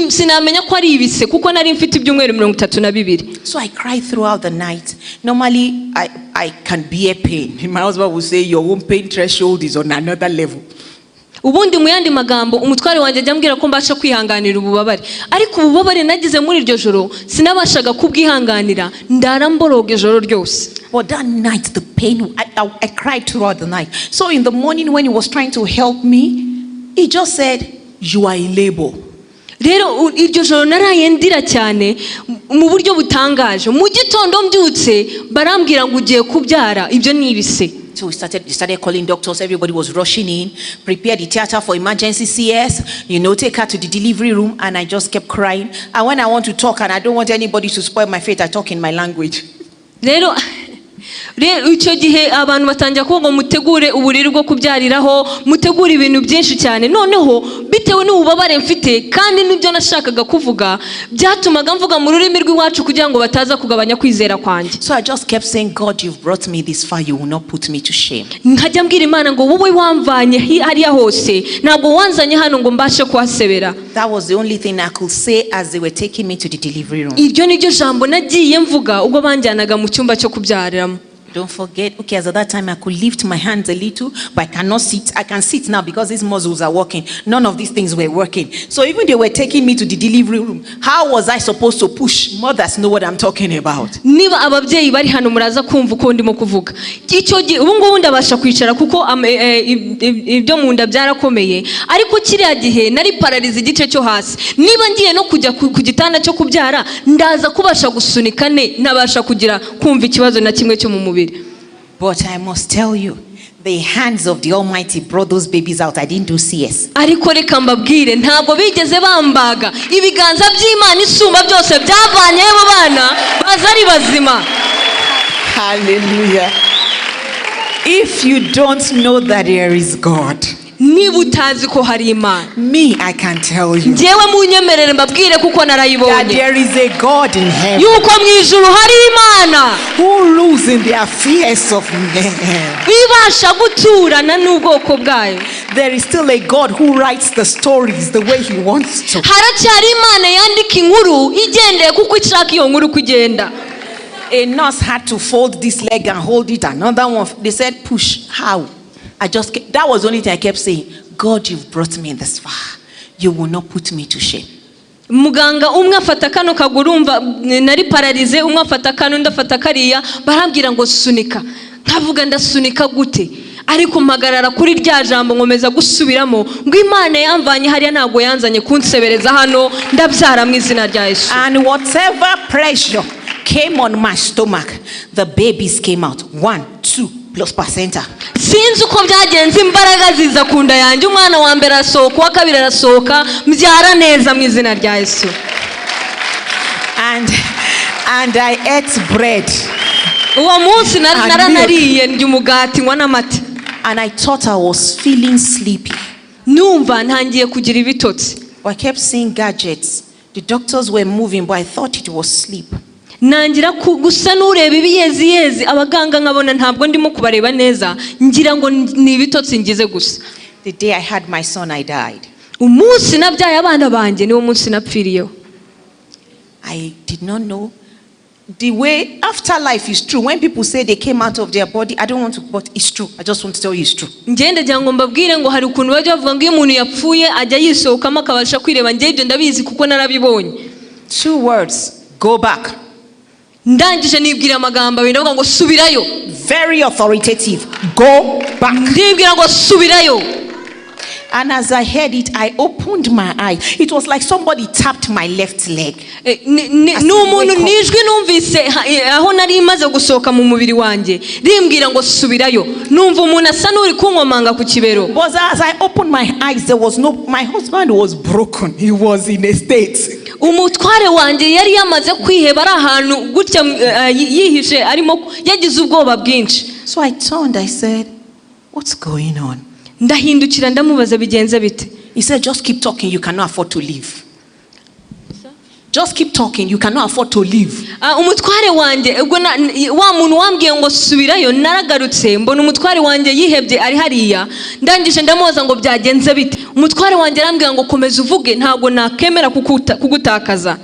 sinamenya ko ari ibise kuko nari mfite ibyumweru 32. So I cried throughout the night. Normally, I can bear pain. My husband will say, "Your own pain threshold is on another level." Ubundi mu yandi magambo umutware wanjye ajya ambwira ko mbasha kwihanganira ububabare, ariko ububabare nagize muri iryo joro sinabashaga kubwihanganira, ndara mboroga ijoro ryose. But that night, the pain, I cried throughout the night. So in the morning, when he was trying to help me, he just said, "You are in labor." Rero iryo joro naraye ndira cyane mu buryo butangaje. Mu gitondo mbyutse barambwira ngo ugiye kubyara, ibyo ni ibise. So they started calling doctors. Everybody was rushing in, prepare the theater for emergency CS, take her to the delivery room. And I just kept crying. And when I want to talk and I don't want anybody to spoil my faith, I talk in my language. Rero icyo gihe abantu batangira kuvuga ngo mutegure uburiri bwo kubyariraho, mutegure ibintu byinshi cyane. Noneho bitewe n'ububabare mfite kandi n'ibyo nashakaga kuvuga byatumaga mvuga mu rurimi rw'iwacu kugira ngo bataza kugabanya kwizera kwanjye. So I just kept saying, "God, you've brought me this far. You will not put me to shame." Nkajya mbwira Imana ngo wowe wamvanye hariya hose, ntabwo wanzanye hano ngo mbashe kuhasebera. That was the only thing I could say as they were taking me to the delivery room. Iryo ni ryo jambo nagiye mvuga ubwo banjyanaga mu cyumba cyo kubyariramo. Don't forget, okay, as at that time I could lift my hands a little, but I cannot sit. I can sit now because these muscles are working. None of these things were working. So even they were taking me to the delivery room, how was I supposed to push? Mothers know what I'm talking about. Niba ababyeyi bari hano muraza kumva uko ndimo kuvuga. Icyo gihe ubu ngubu ndabasha kwicara kuko ibyo mu nda byarakomeye, ariko kiriya gihe nari paralysé igice cyo hasi. Niba ngiye no kujya ku gitanda cyo kubyara, ndaza kubasha gusunika ne ntabasha kugira kumva ikibazo na kimwe cyo mu mubiri. But I must tell you, the hands of the Almighty brought those babies out. I didn't do CS. Ariko reka mbabwire, ntabwo bigeze bambaga, ibiganza by'Imana isumba byose byavanyeyo abo bana baza ari bazima. Hallelujah. If you don't know that there is God, Niba utazi ko hari Imana, me, I can tell you njyewe munyemerere mbabwire kuko that narayibonye there is a God in heaven yuko mu ijuru hari Imana who rules in the affairs of men. Ibasha guturana n'ubwoko bwayo. There is still a God who writes the stories the way he wants to. Haracyari Imana yandika inkuru igendeye kuko ishaka iyo nkuru uko igenda. A nurse had to fold this leg and hold it. Another one, they said, "Push." How? That was the only thing I kept saying. "God, you've brought me this far. You will not put me to shame." Muganga umwe afata kano kaguru, umva nari paralysé, umwe afata kano undi afata kariya, barambwira ngo sunika, nkavuga ndasunika gute? Ariko mpagarara kuri rya jambo nkomeza gusubiramo ngo Imana yamvanye hariya ntabwo yanzanye kunsebereza hano, ndabyara mu izina rya Yesu. And whatever pressure Came on my stomach. The babies came out. One, two, plus placenta. Sinzi uko byagenze, imbaraga ziza ku nda yanjye, umwana wa mbere arasohoka, uwa kabiri arasohoka, mbyara neza mu izina rya Yesu. And I ate bread. Uwo munsi And naranariye, ndya umugati, nywa n'amata. And I thought I was feeling sleepy. Numva ntangiye kugira ibitotsi. But I kept seeing gadgets. The doctors were moving, but I thought it was sleep. Nangira gusa n'ureba ibiyeziyezi, abaganga nkabona ntabwo ndimo kubareba neza, ngira ngo ni ibitotsi ngize gusa. The day I had my son, I died. Umunsi nabyaye abana banjye niwo munsi napfiriyeho. I did not know. The way afterlife is true. When people say they came out of their body, I don't want to, but it's true. I just want to tell you it's true. Njye ndagira ngo mbabwire ngo hari ukuntu bajya bavuga ngo iyo umuntu yapfuye ajya yisohokamo akabasha kwireba. Njye ibyo ndabizi kuko narabibonye. Two words: go back. Ndangije nibwira amagambo abiri, ndavuga ngo subirayo. Very authoritative. Go back. Ndibwira ngo subirayo. And as I heard it, I opened my eyes. It was like somebody tapped my left leg. Ni umuntu Wake up. Ni ijwi numvise aho nari maze gusohoka mu mubiri wanjye rimbwira ngo subirayo, numva umuntu asa n'uri kunkomanga ku kibero. But as I opened my eyes, there was no, my husband was broken. He was in a state. Umutware wanjye yari yamaze kwiheba, ari ahantu gutya yihishe, arimo yagize ubwoba bwinshi. So I turned, I said, "What's going on?" Ndahindukira ndamubaza bigenze bite? He said, "Just keep talking. You cannot afford to leave. Just keep talking. You cannot afford to leave." Ah, umutware wanjye ubwo wa muntu wambwiye ngo subirayo, naragarutse mbona umutware wanjye yihebye ari hariya. Ndangije ndamubaza ngo byagenze bite? Umutware wanjye arambwira ngo komeza uvuge, ntabwo nakemera kugutakaza.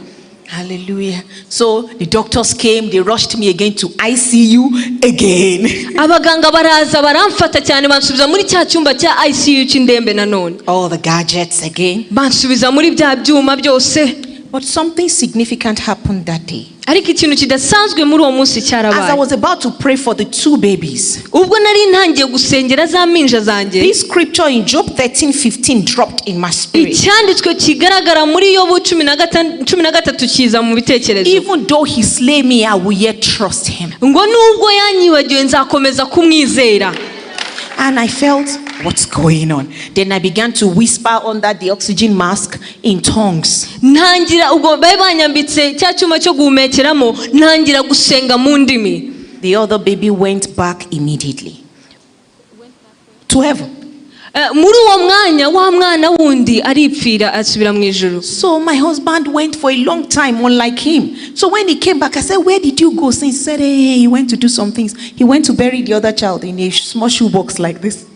Hallelujah. So the doctors came, they rushed me again to ICU again. Abaganga baraza baramfata cyane, bansubiza muri cya cyumba cya ICU cy'indembe nanone. All the gadgets again. Bansubiza muri bya byuma byose. But something significant happened that day. Ariko ikintu kidasanzwe muri uwo munsi As I cyarabaye. was about to pray for the two babies, Ubwo nari ntangiye gusengera za mpinja zanjye, this scripture in Job 13:15 dropped in my spirit. Icyanditswe kigaragara muri Yobu 13 kiza mu bitekerezo. Even though he slay me, I will yet trust him. Ngo nubwo yanyibagiwe nzakomeza kumwizera. And I felt, "What's going on?" Then I began to whisper under the oxygen mask in tongues. Ntangira ubwo bari banyambitse cya cyuma cyo guhumekeramo, ntangira gusenga mu ndimi. The other baby went back immediately to heaven. Muri uwo mwanya wa mwana wundi aripfira asubira mu ijuru. So my husband went for a long time, unlike him. So when he came back, I said, "Where did you go?" So he said, "Hey," he went to do some things. He went to bury the other child in a small shoebox like this.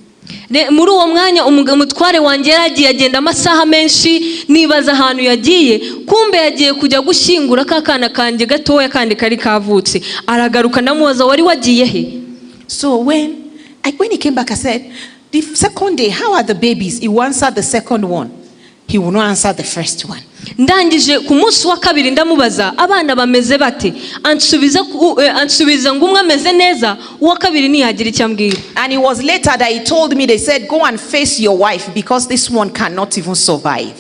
Muri uwo mwanya umutware wanjye yaragiye agenda amasaha menshi, nibaza ahantu yagiye, kumbe yagiye kujya gushyingura ka kana kanjye gatoya kandi kari kavutse. Aragaruka ndamubaza wari wagiye he? So when he came back, I said, the second day, "How are the babies?" He will answer the second one. He will not answer the first one. Ndangije ku munsi wa kabiri ndamubaza abana bameze bate, ansubiza ngo umwe ameze neza, uwa kabiri ntiyagira icyo ambwira. And it was later that he told me, they said, "Go and face your wife because this one cannot even survive."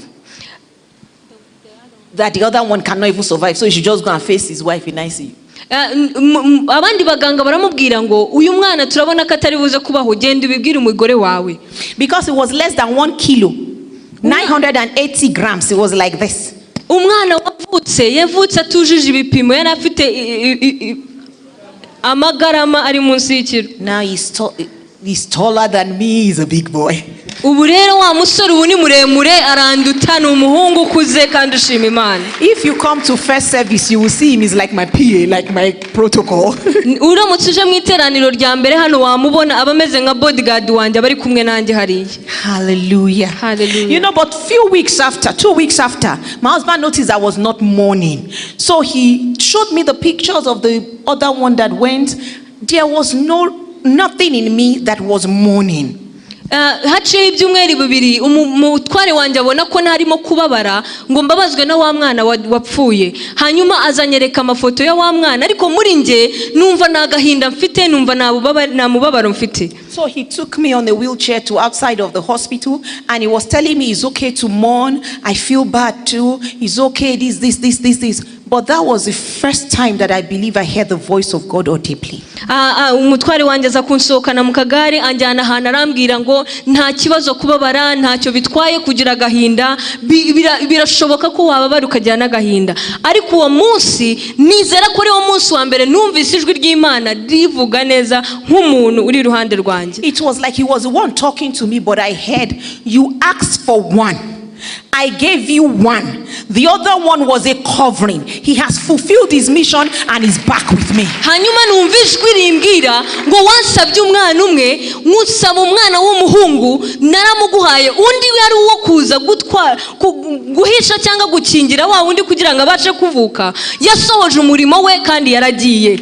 That the other one cannot even survive. So he should just go and face his wife in ICU. Abandi baganga baramubwira ngo uyu mwana turabona ko atari buze kubaho, genda ubibwire umugore wawe. Because it was less than 1 kilo, 980 grams. It was like this. Umwana wavutse yavutse atujuje ibipimo, yari afite amagarama ari munsi y'ikiro. Now he's taller than me. He's a big boy. Ubu rero wa musore ubu ni muremure aranduta, ni umuhungu ukuze kandi ushima Imana. If you come to first service, you will see him. He's like my PA, like my protocol. Uramutse uje mu iteraniro rya mbere hano wamubona, aba ameze nka bodyguard wanjye, aba ari kumwe nanjye hariya. Hallelujah. Hallelujah. But few weeks after, 2 weeks after, my husband noticed I was not mourning. So he showed me the pictures of the other one that went. There was no nothing in me that was mourning. Haciyeho ibyumweru bibiri umutware wanjye abona ko ntarimo kubabara ngo mbabazwe na wa mwana wapfuye, hanyuma azanyereka amafoto ya wa mwana, ariko muri njye numva nta gahinda mfite, numva nta mubabaro mfite. So he took me on the wheelchair to outside of the hospital and he was telling me it's okay to mourn. I feel bad too. It's okay, this, this, this, this, this. But that was the first time that I believe I heard the voice of God audibly. Umutware wanjye aza kunsohokana mu kagare, anjyana ahantu, arambwira ngo nta kibazo kubabara, ntacyo bitwaye kugira agahinda, birashoboka ko wababara ukagira n'agahinda. Ariko uwo munsi nizera ko ari wo munsi wa mbere numvise ijwi ry'Imana rivuga neza nk'umuntu uri iruhande rwanjye. It was like he was the one talking to me, but I heard, "You asked for one. I gave you one. The other one was a covering. He has fulfilled his mission and is back with me." Hanyuma numva ijwi rimbwira ngo wansabye umwana umwe, nkusaba umwana w'umuhungu, naramuguhaye. Undi yari uwo kuza guhisha cyangwa gukingira wa wundi kugira ngo abashe kuvuka. Yasohoje umurimo we kandi yaragiye.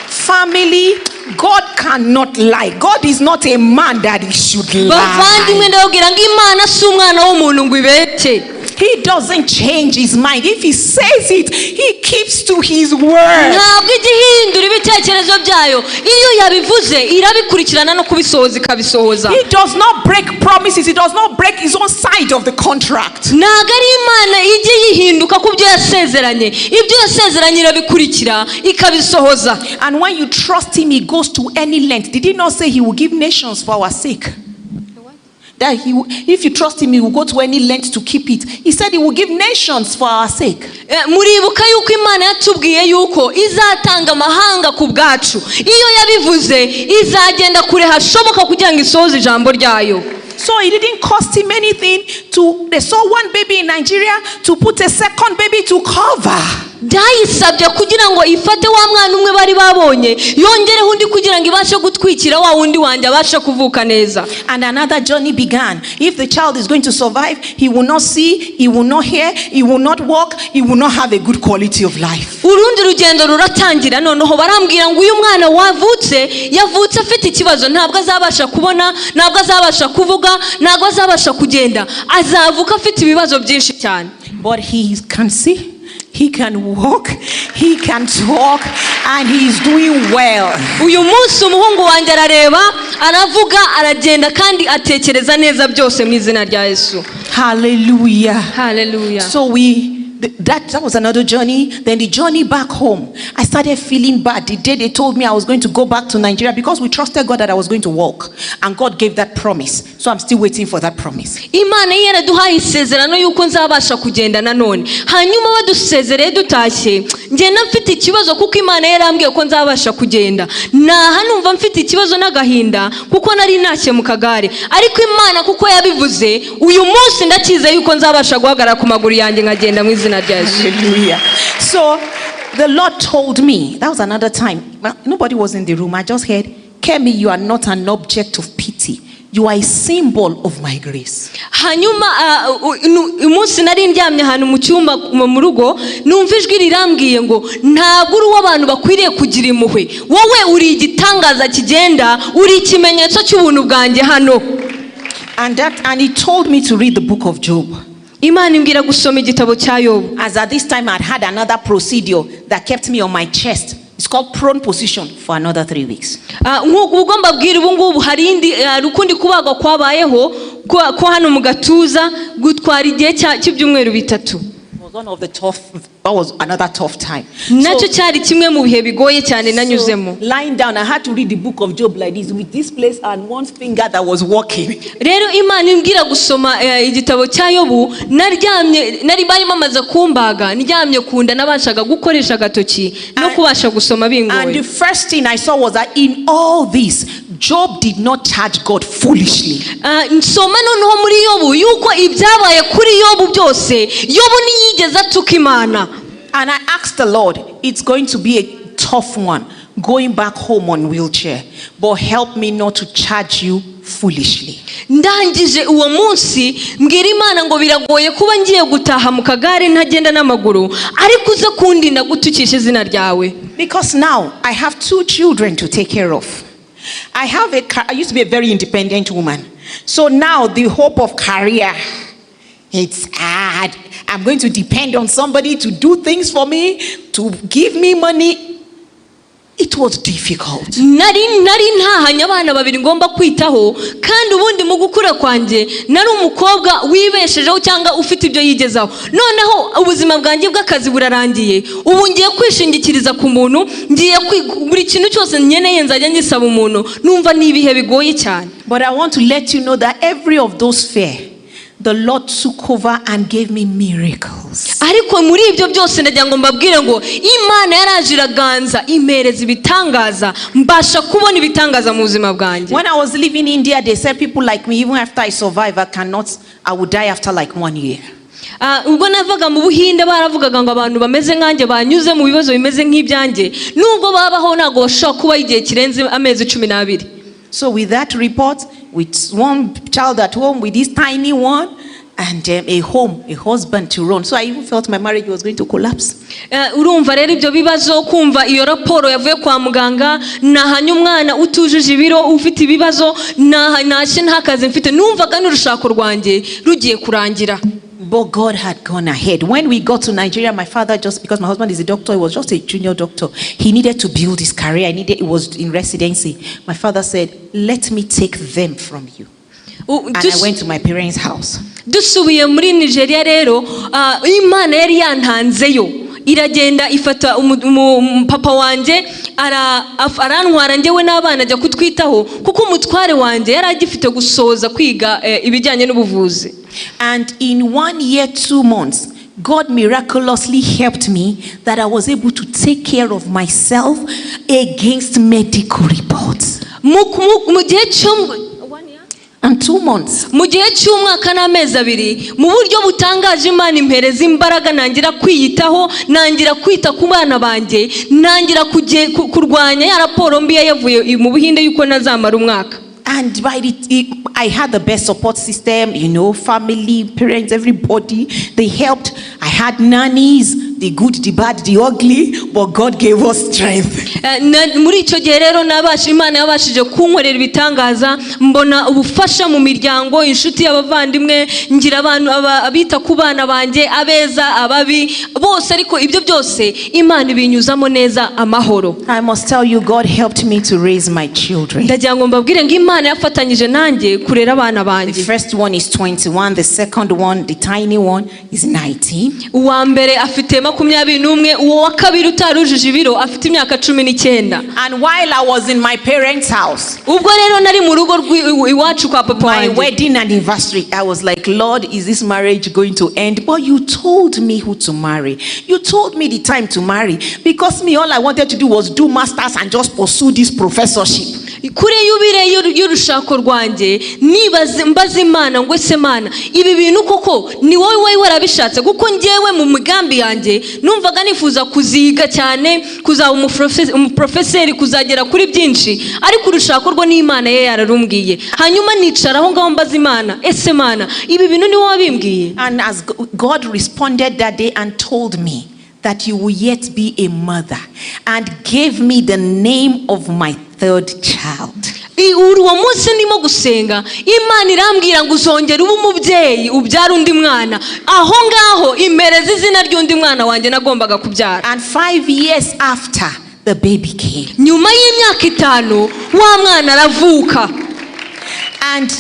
Family, God cannot lie. God is not a man that he should Bavandimwe, lie. ndababwira ngo Imana si umwana w'umuntu ngo ibeshye. He doesn't change his mind. If he says it, he keeps to his word. Ntabwo ijya ihindura ibitekerezo byayo. Iyo yabivuze irabikurikirana no kubisohoza ikabisohoza. He does not break promises. He does not break his own side of the contract. Ntabwo ari Imana ijya yihinduka ku byo yasezeranye. Ibyo yasezeranye irabikurikira ikabisohoza. And when you trust him, he goes to any length. Did he not say he will give nations for our sake? That if you trust him, he will go to any length to keep it. He said he will give nations for our sake. Muribuka yuko Imana yatubwiye yuko izatanga amahanga ku bwacu. Iyo yabivuze izagenda kure hashoboka kugira ngo isohoze ijambo ryayo. So it didn't cost him anything to, they saw one baby in Nigeria, to put a second baby to cover. Byayisabye kugira ngo ifate wa mwana umwe bari babonye, yongereho undi kugira ngo ibashe gutwikira wa wundi wanjye abashe kuvuka neza. And another journey began. If the child is going to survive, he will not see, he will not hear, he will not walk, he will not have a good quality of life. Urundi rugendo ruratangira. Noneho barambwira ngo uyu mwana wavutse yavutse afite ikibazo, ntabwo azabasha kubona, ntabwo azabasha kuvuga, ntabwo azabasha kugenda, azavuka afite ibibazo byinshi cyane. But he can see, he can walk, he can talk, and he is doing well. Uyu munsi umuhungu wanjye arareba, aravuga, aragenda kandi atekereza neza, byose mu izina rya Yesu. Hallelujah. Haleluya. So that was another journey. Then the journey back home, I started feeling bad. The day they told me I was going to go back to Nigeria, because we trusted God that I was going to walk, and God gave that promise. So I'm still waiting for that promise. Imana ye yaraduhaye isezerano y'uko nzabasha kugenda nanone. Hanyuma badusezereye dutashye, ngenda mfite ikibazo kuko Imana yarambwiye ko nzabasha kugenda. Naha numva mfite ikibazo n'agahinda kuko nari ntashye mu kagare, ariko Imana kuko yabivuze, uyu munsi ndacyizeye yuko nzabasha guhagarara ku maguru yanjye nkagenda mu izina rya Yesu. Hallelujah. So the Lord told me, that was another time. Well, nobody was in the room. I just heard, "Kemi, you are not an object of pity. You are a symbol of my grace." Hanyuma umunsi nari ndyamye ahantu mu cyumba mu rugo, numva ijwi rirambwiye ngo ntabwo uri uw'abantu bakwiriye kugira impuhwe, wowe uri igitangaza kigenda, uri ikimenyetso cy'ubuntu bwanjye hano. And he told me to read the book of Job. Imana imbwira gusoma igitabo cya Yobu. As at this time, I'd had another procedure that kept me on my chest. It's called prone position for another 3 weeks. Nk'uko ubwo mbabwira ubu ngubu, hari ukundi kubagwa kwabayeho ko hano mu gatuza gutwara igihe cy'ibyumweru 3. It was one of the tough, that was another tough time. Nacyo cyari kimwe mu bihe bigoye cyane nanyuzemo. So, lying down, I had to read the book of Job like this, with this place and one finger that was working. Rero Imana imbwira gusoma igitabo cya Yobu, naryamye, nari bari bamaze kumbaga, ndyamye ku nda, nabashaga gukoresha agatoki no kubasha gusoma And bingoye. The first thing I saw was that in all this, Job did not charge God foolishly. Nsoma noneho muri Yobu yuko ibyabaye kuri Yobu byose, Yobu ntiyigeze atuka Imana. And I asked the Lord, "It's going to be a tough one going back home on wheelchair, but help me not to charge you foolishly." Ndangije uwo munsi mbwira Imana ngo biragoye kuba ngiye gutaha mu kagare ntagenda n'amaguru, ariko uze kundinda gutukisha izina ryawe. Because now I have two children to take care of. I used to be a very independent woman. So now the hope of career, it's hard. I'm going to depend on somebody to do things for me, to give me money. It was difficult. Nari ntahanye abana babiri ngomba kwitaho, kandi ubundi mu gukura kwanjye nari umukobwa wibeshejeho cyangwa ufite ibyo yigezaho. Noneho ubuzima bwanjye bw'akazi burarangiye, ubu ngiye kwishingikiriza ku muntu, ngiye buri kintu cyose nkeneye nzajya ngisaba umuntu. Numva ni ibihe bigoye cyane. But I want to let you know that every of those fear, the Lord took over and gave me miracles. Ariko muri ibyo byose, ndagira ngo mbabwire ngo Imana yaraje iraganza, impereza ibitangaza, mbasha kubona ibitangaza mu buzima bwanjye. When I was leaving India, they said people like me, even after I survive, I cannot, I would die after like one year. Ah, ubwo navaga mu Buhinde, baravugaga ngo abantu bameze nkanjye, banyuze mu bibazo bimeze nk'ibyanjye, nubwo babaho ntabwo bashobora kubaho igihe kirenze amezi 12. So with that report, with one child at home, with this tiny one, and a home, a husband to run. So I even felt my marriage was going to collapse. Urumva rero ibyo bibazo, kumva iyo raporo yavuye kwa muganga, nahanye umwana utujuje ibiro, ufite ibibazo, ntashye nta kazi mfite, numvaga n'urushako rwanjye rugiye kurangira. But God had gone ahead. When we got to Nigeria, my father just, because my husband is a doctor, he was just a junior doctor. He needed to build his career. He was in residency. My father said, "Let me take them from you." And I went to my parents' house. Dusubiye muri Nigeria rero, Imana yari yantanzeyo, iragenda ifata papa wanjye arantwara njyewe n'abana, ajya kutwitaho kuko umutware wanjye yari agifite gusoza kwiga ibijyanye n'ubuvuzi. And in one year, 2 months, God miraculously helped me that I was able to take care of myself against medical reports. Mu gihe cyo And 2 months. Mu gihe cy'umwaka n'amezi 2, mu buryo butangaje, Imana impereza imbaraga, nangira kwiyitaho, nangira kwita ku bana banjye, nangira kurwanya ya raporo mbi yavuye mu Buhinde yuko nazamara umwaka. And I had the best support system, family, parents, everybody. They helped. I had nannies, the good, the bad, the ugly, but God gave us strength. Muri icyo gihe rero Imana yabashije kunkorera ibitangaza, mbona ubufasha mu miryango, inshuti, abavandimwe, ngira abantu abita ku bana banjye, abeza, ababi, bose, ariko ibyo byose Imana ibinyuzamo neza amahoro. I must tell you, God helped me to raise my children. Ndagira ngo mbabwire ngo Imana yafatanyije nanjye kurera abana The banjye. first one is 21, the second one, the tiny one, is 19. Uwa mbere afite 21, uwo wa kabiri utarujuje ibiro afite imyaka 19. And while I was in my parents' house, Ubwo rero nari mu rugo iwacu kwa papa my wanjye, wedding anniversary, I was like, "Lord, is this marriage going to end? But you told me who to marry. You told me the time to marry." Because me, all I wanted to do was do masters and just pursue this professorship. Kuri yubile y'urushako rwanjye, nibaze, mbaza Imana ngo: "Ese Mana, ibi bintu koko ni wowe wari warabishatse?" Kuko njyewe mu migambi yanjye numvaga nifuza kuziga cyane, kuzaba umuprofeseri, kuzagera kuri byinshi, ariko urushako rwo n'Imana ye yararumbwiye. Hanyuma nicara aho ngaho mbaza Imana: "Ese Mana, ibi bintu ni wowe wabimbwiye?" And as God responded that day and told me that you will yet be a mother and gave me the name of my third child. Uwo munsi ndimo gusenga, Imana irambwira ngo: "Uzongera ube umubyeyi, ubyara undi mwana." Aho ngaho impereza izina ry'undi mwana wanjye nagombaga kubyara. And 5 years after, the baby came. Nyuma y'imyaka 5 wa mwana aravuka. And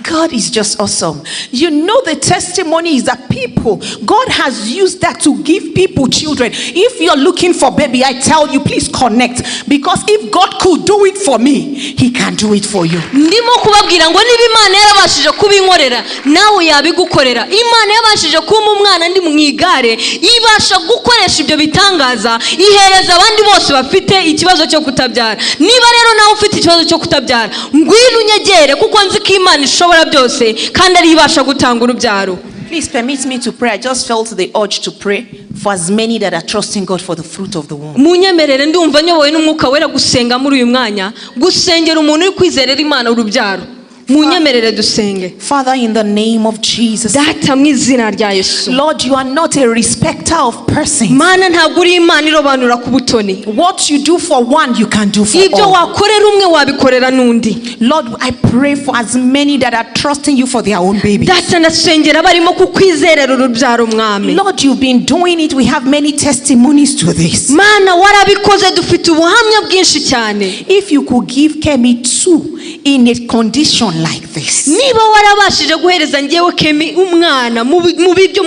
God is just awesome. The testimony is that people, God has used that to give people children. If you're looking for baby, I tell you, please connect. Because if God could do it for me, He can do it for you. Ndimo kubabwira ngo niba Imana yarabashije kubinkorera, nawe yabigukorera. Imana yabashije kumpa umwana ndi mu igare, ibasha gukoresha ibyo bitangaza ihereza abandi bose bafite ikibazo cyo kutabyara. Niba rero nawe ufite ikibazo cyo kutabyara, ngwino unyegere, kuko nzi ko Imana ishobora byose kandi ariyo ibasha gutanga urubyaro. Please permit me to pray. I just felt the urge to pray for as many that are trusting God for the fruit of the womb. Munyemerere, ndumva nyobowe n'Umwuka Wera gusenga muri uyu mwanya, gusengera umuntu uri kwizerera Imana urubyaro. Munyemerere dusenge. Father, in the name of Jesus. Data, mu izina rya Yesu. Lord, you are not a respecter of persons. Mana, ntabwo uri Imana irobanura ku butoni. What you do for one, you can do for Ibyo all. wakorera umwe wabikorera n'undi. Lord, I pray for as many that are trusting you for their own babies. Data, ndasengera barimo kukwizerera urubyaro, Mwami. Lord, you've been doing it. We have many testimonies to this. Mana, warabikoze, dufite ubuhamya bwinshi cyane. If you could give Kemi two in a condition like this, Niba warabashije guhereza ngewe Kemi umwana mu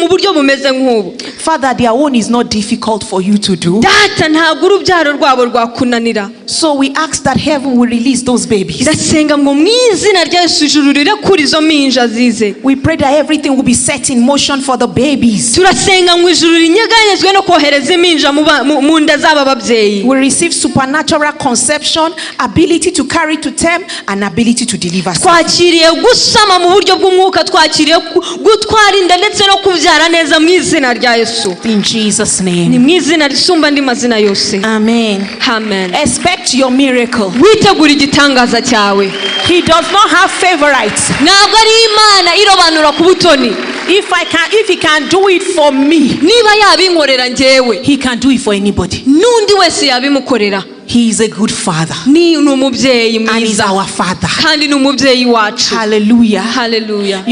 buryo bumeze nk'ubu, Father, their own is not difficult for you to do. Data, ntabwo urubyaro rwabo rwakunanira. So we ask that heaven will release those babies. Ndasenga ngo mu izina rya Yesu ijuru rirekure izo mpinja zize. We pray that everything will be set in motion for the babies. Turasenga ngo ijuru rinyeganyezwe no kohereza impinja mu nda z'aba babyeyi. We receive supernatural conception, ability to carry to term, and ability to deliver. Twakiriye gusama mu buryo bw'umwuka, twakiriye gutwara inda ndetse no kubyara neza mu izina rya Yesu. In Jesus' Ni name. mu izina risumba andi mazina yose. Amen. Amen. Expect your miracle. Witegura igitangaza cyawe. He does not have favorites. Ntabwo ari Imana irobanura ku butoni. If he can do it for me, Niba yabinkorera njyewe, he can do it for anybody. n'undi wese yabimukorera. He is a good father. Ni umubyeyi And he's mwiza our father. kandi ni umubyeyi wacu. Hallelujah. Haleluya.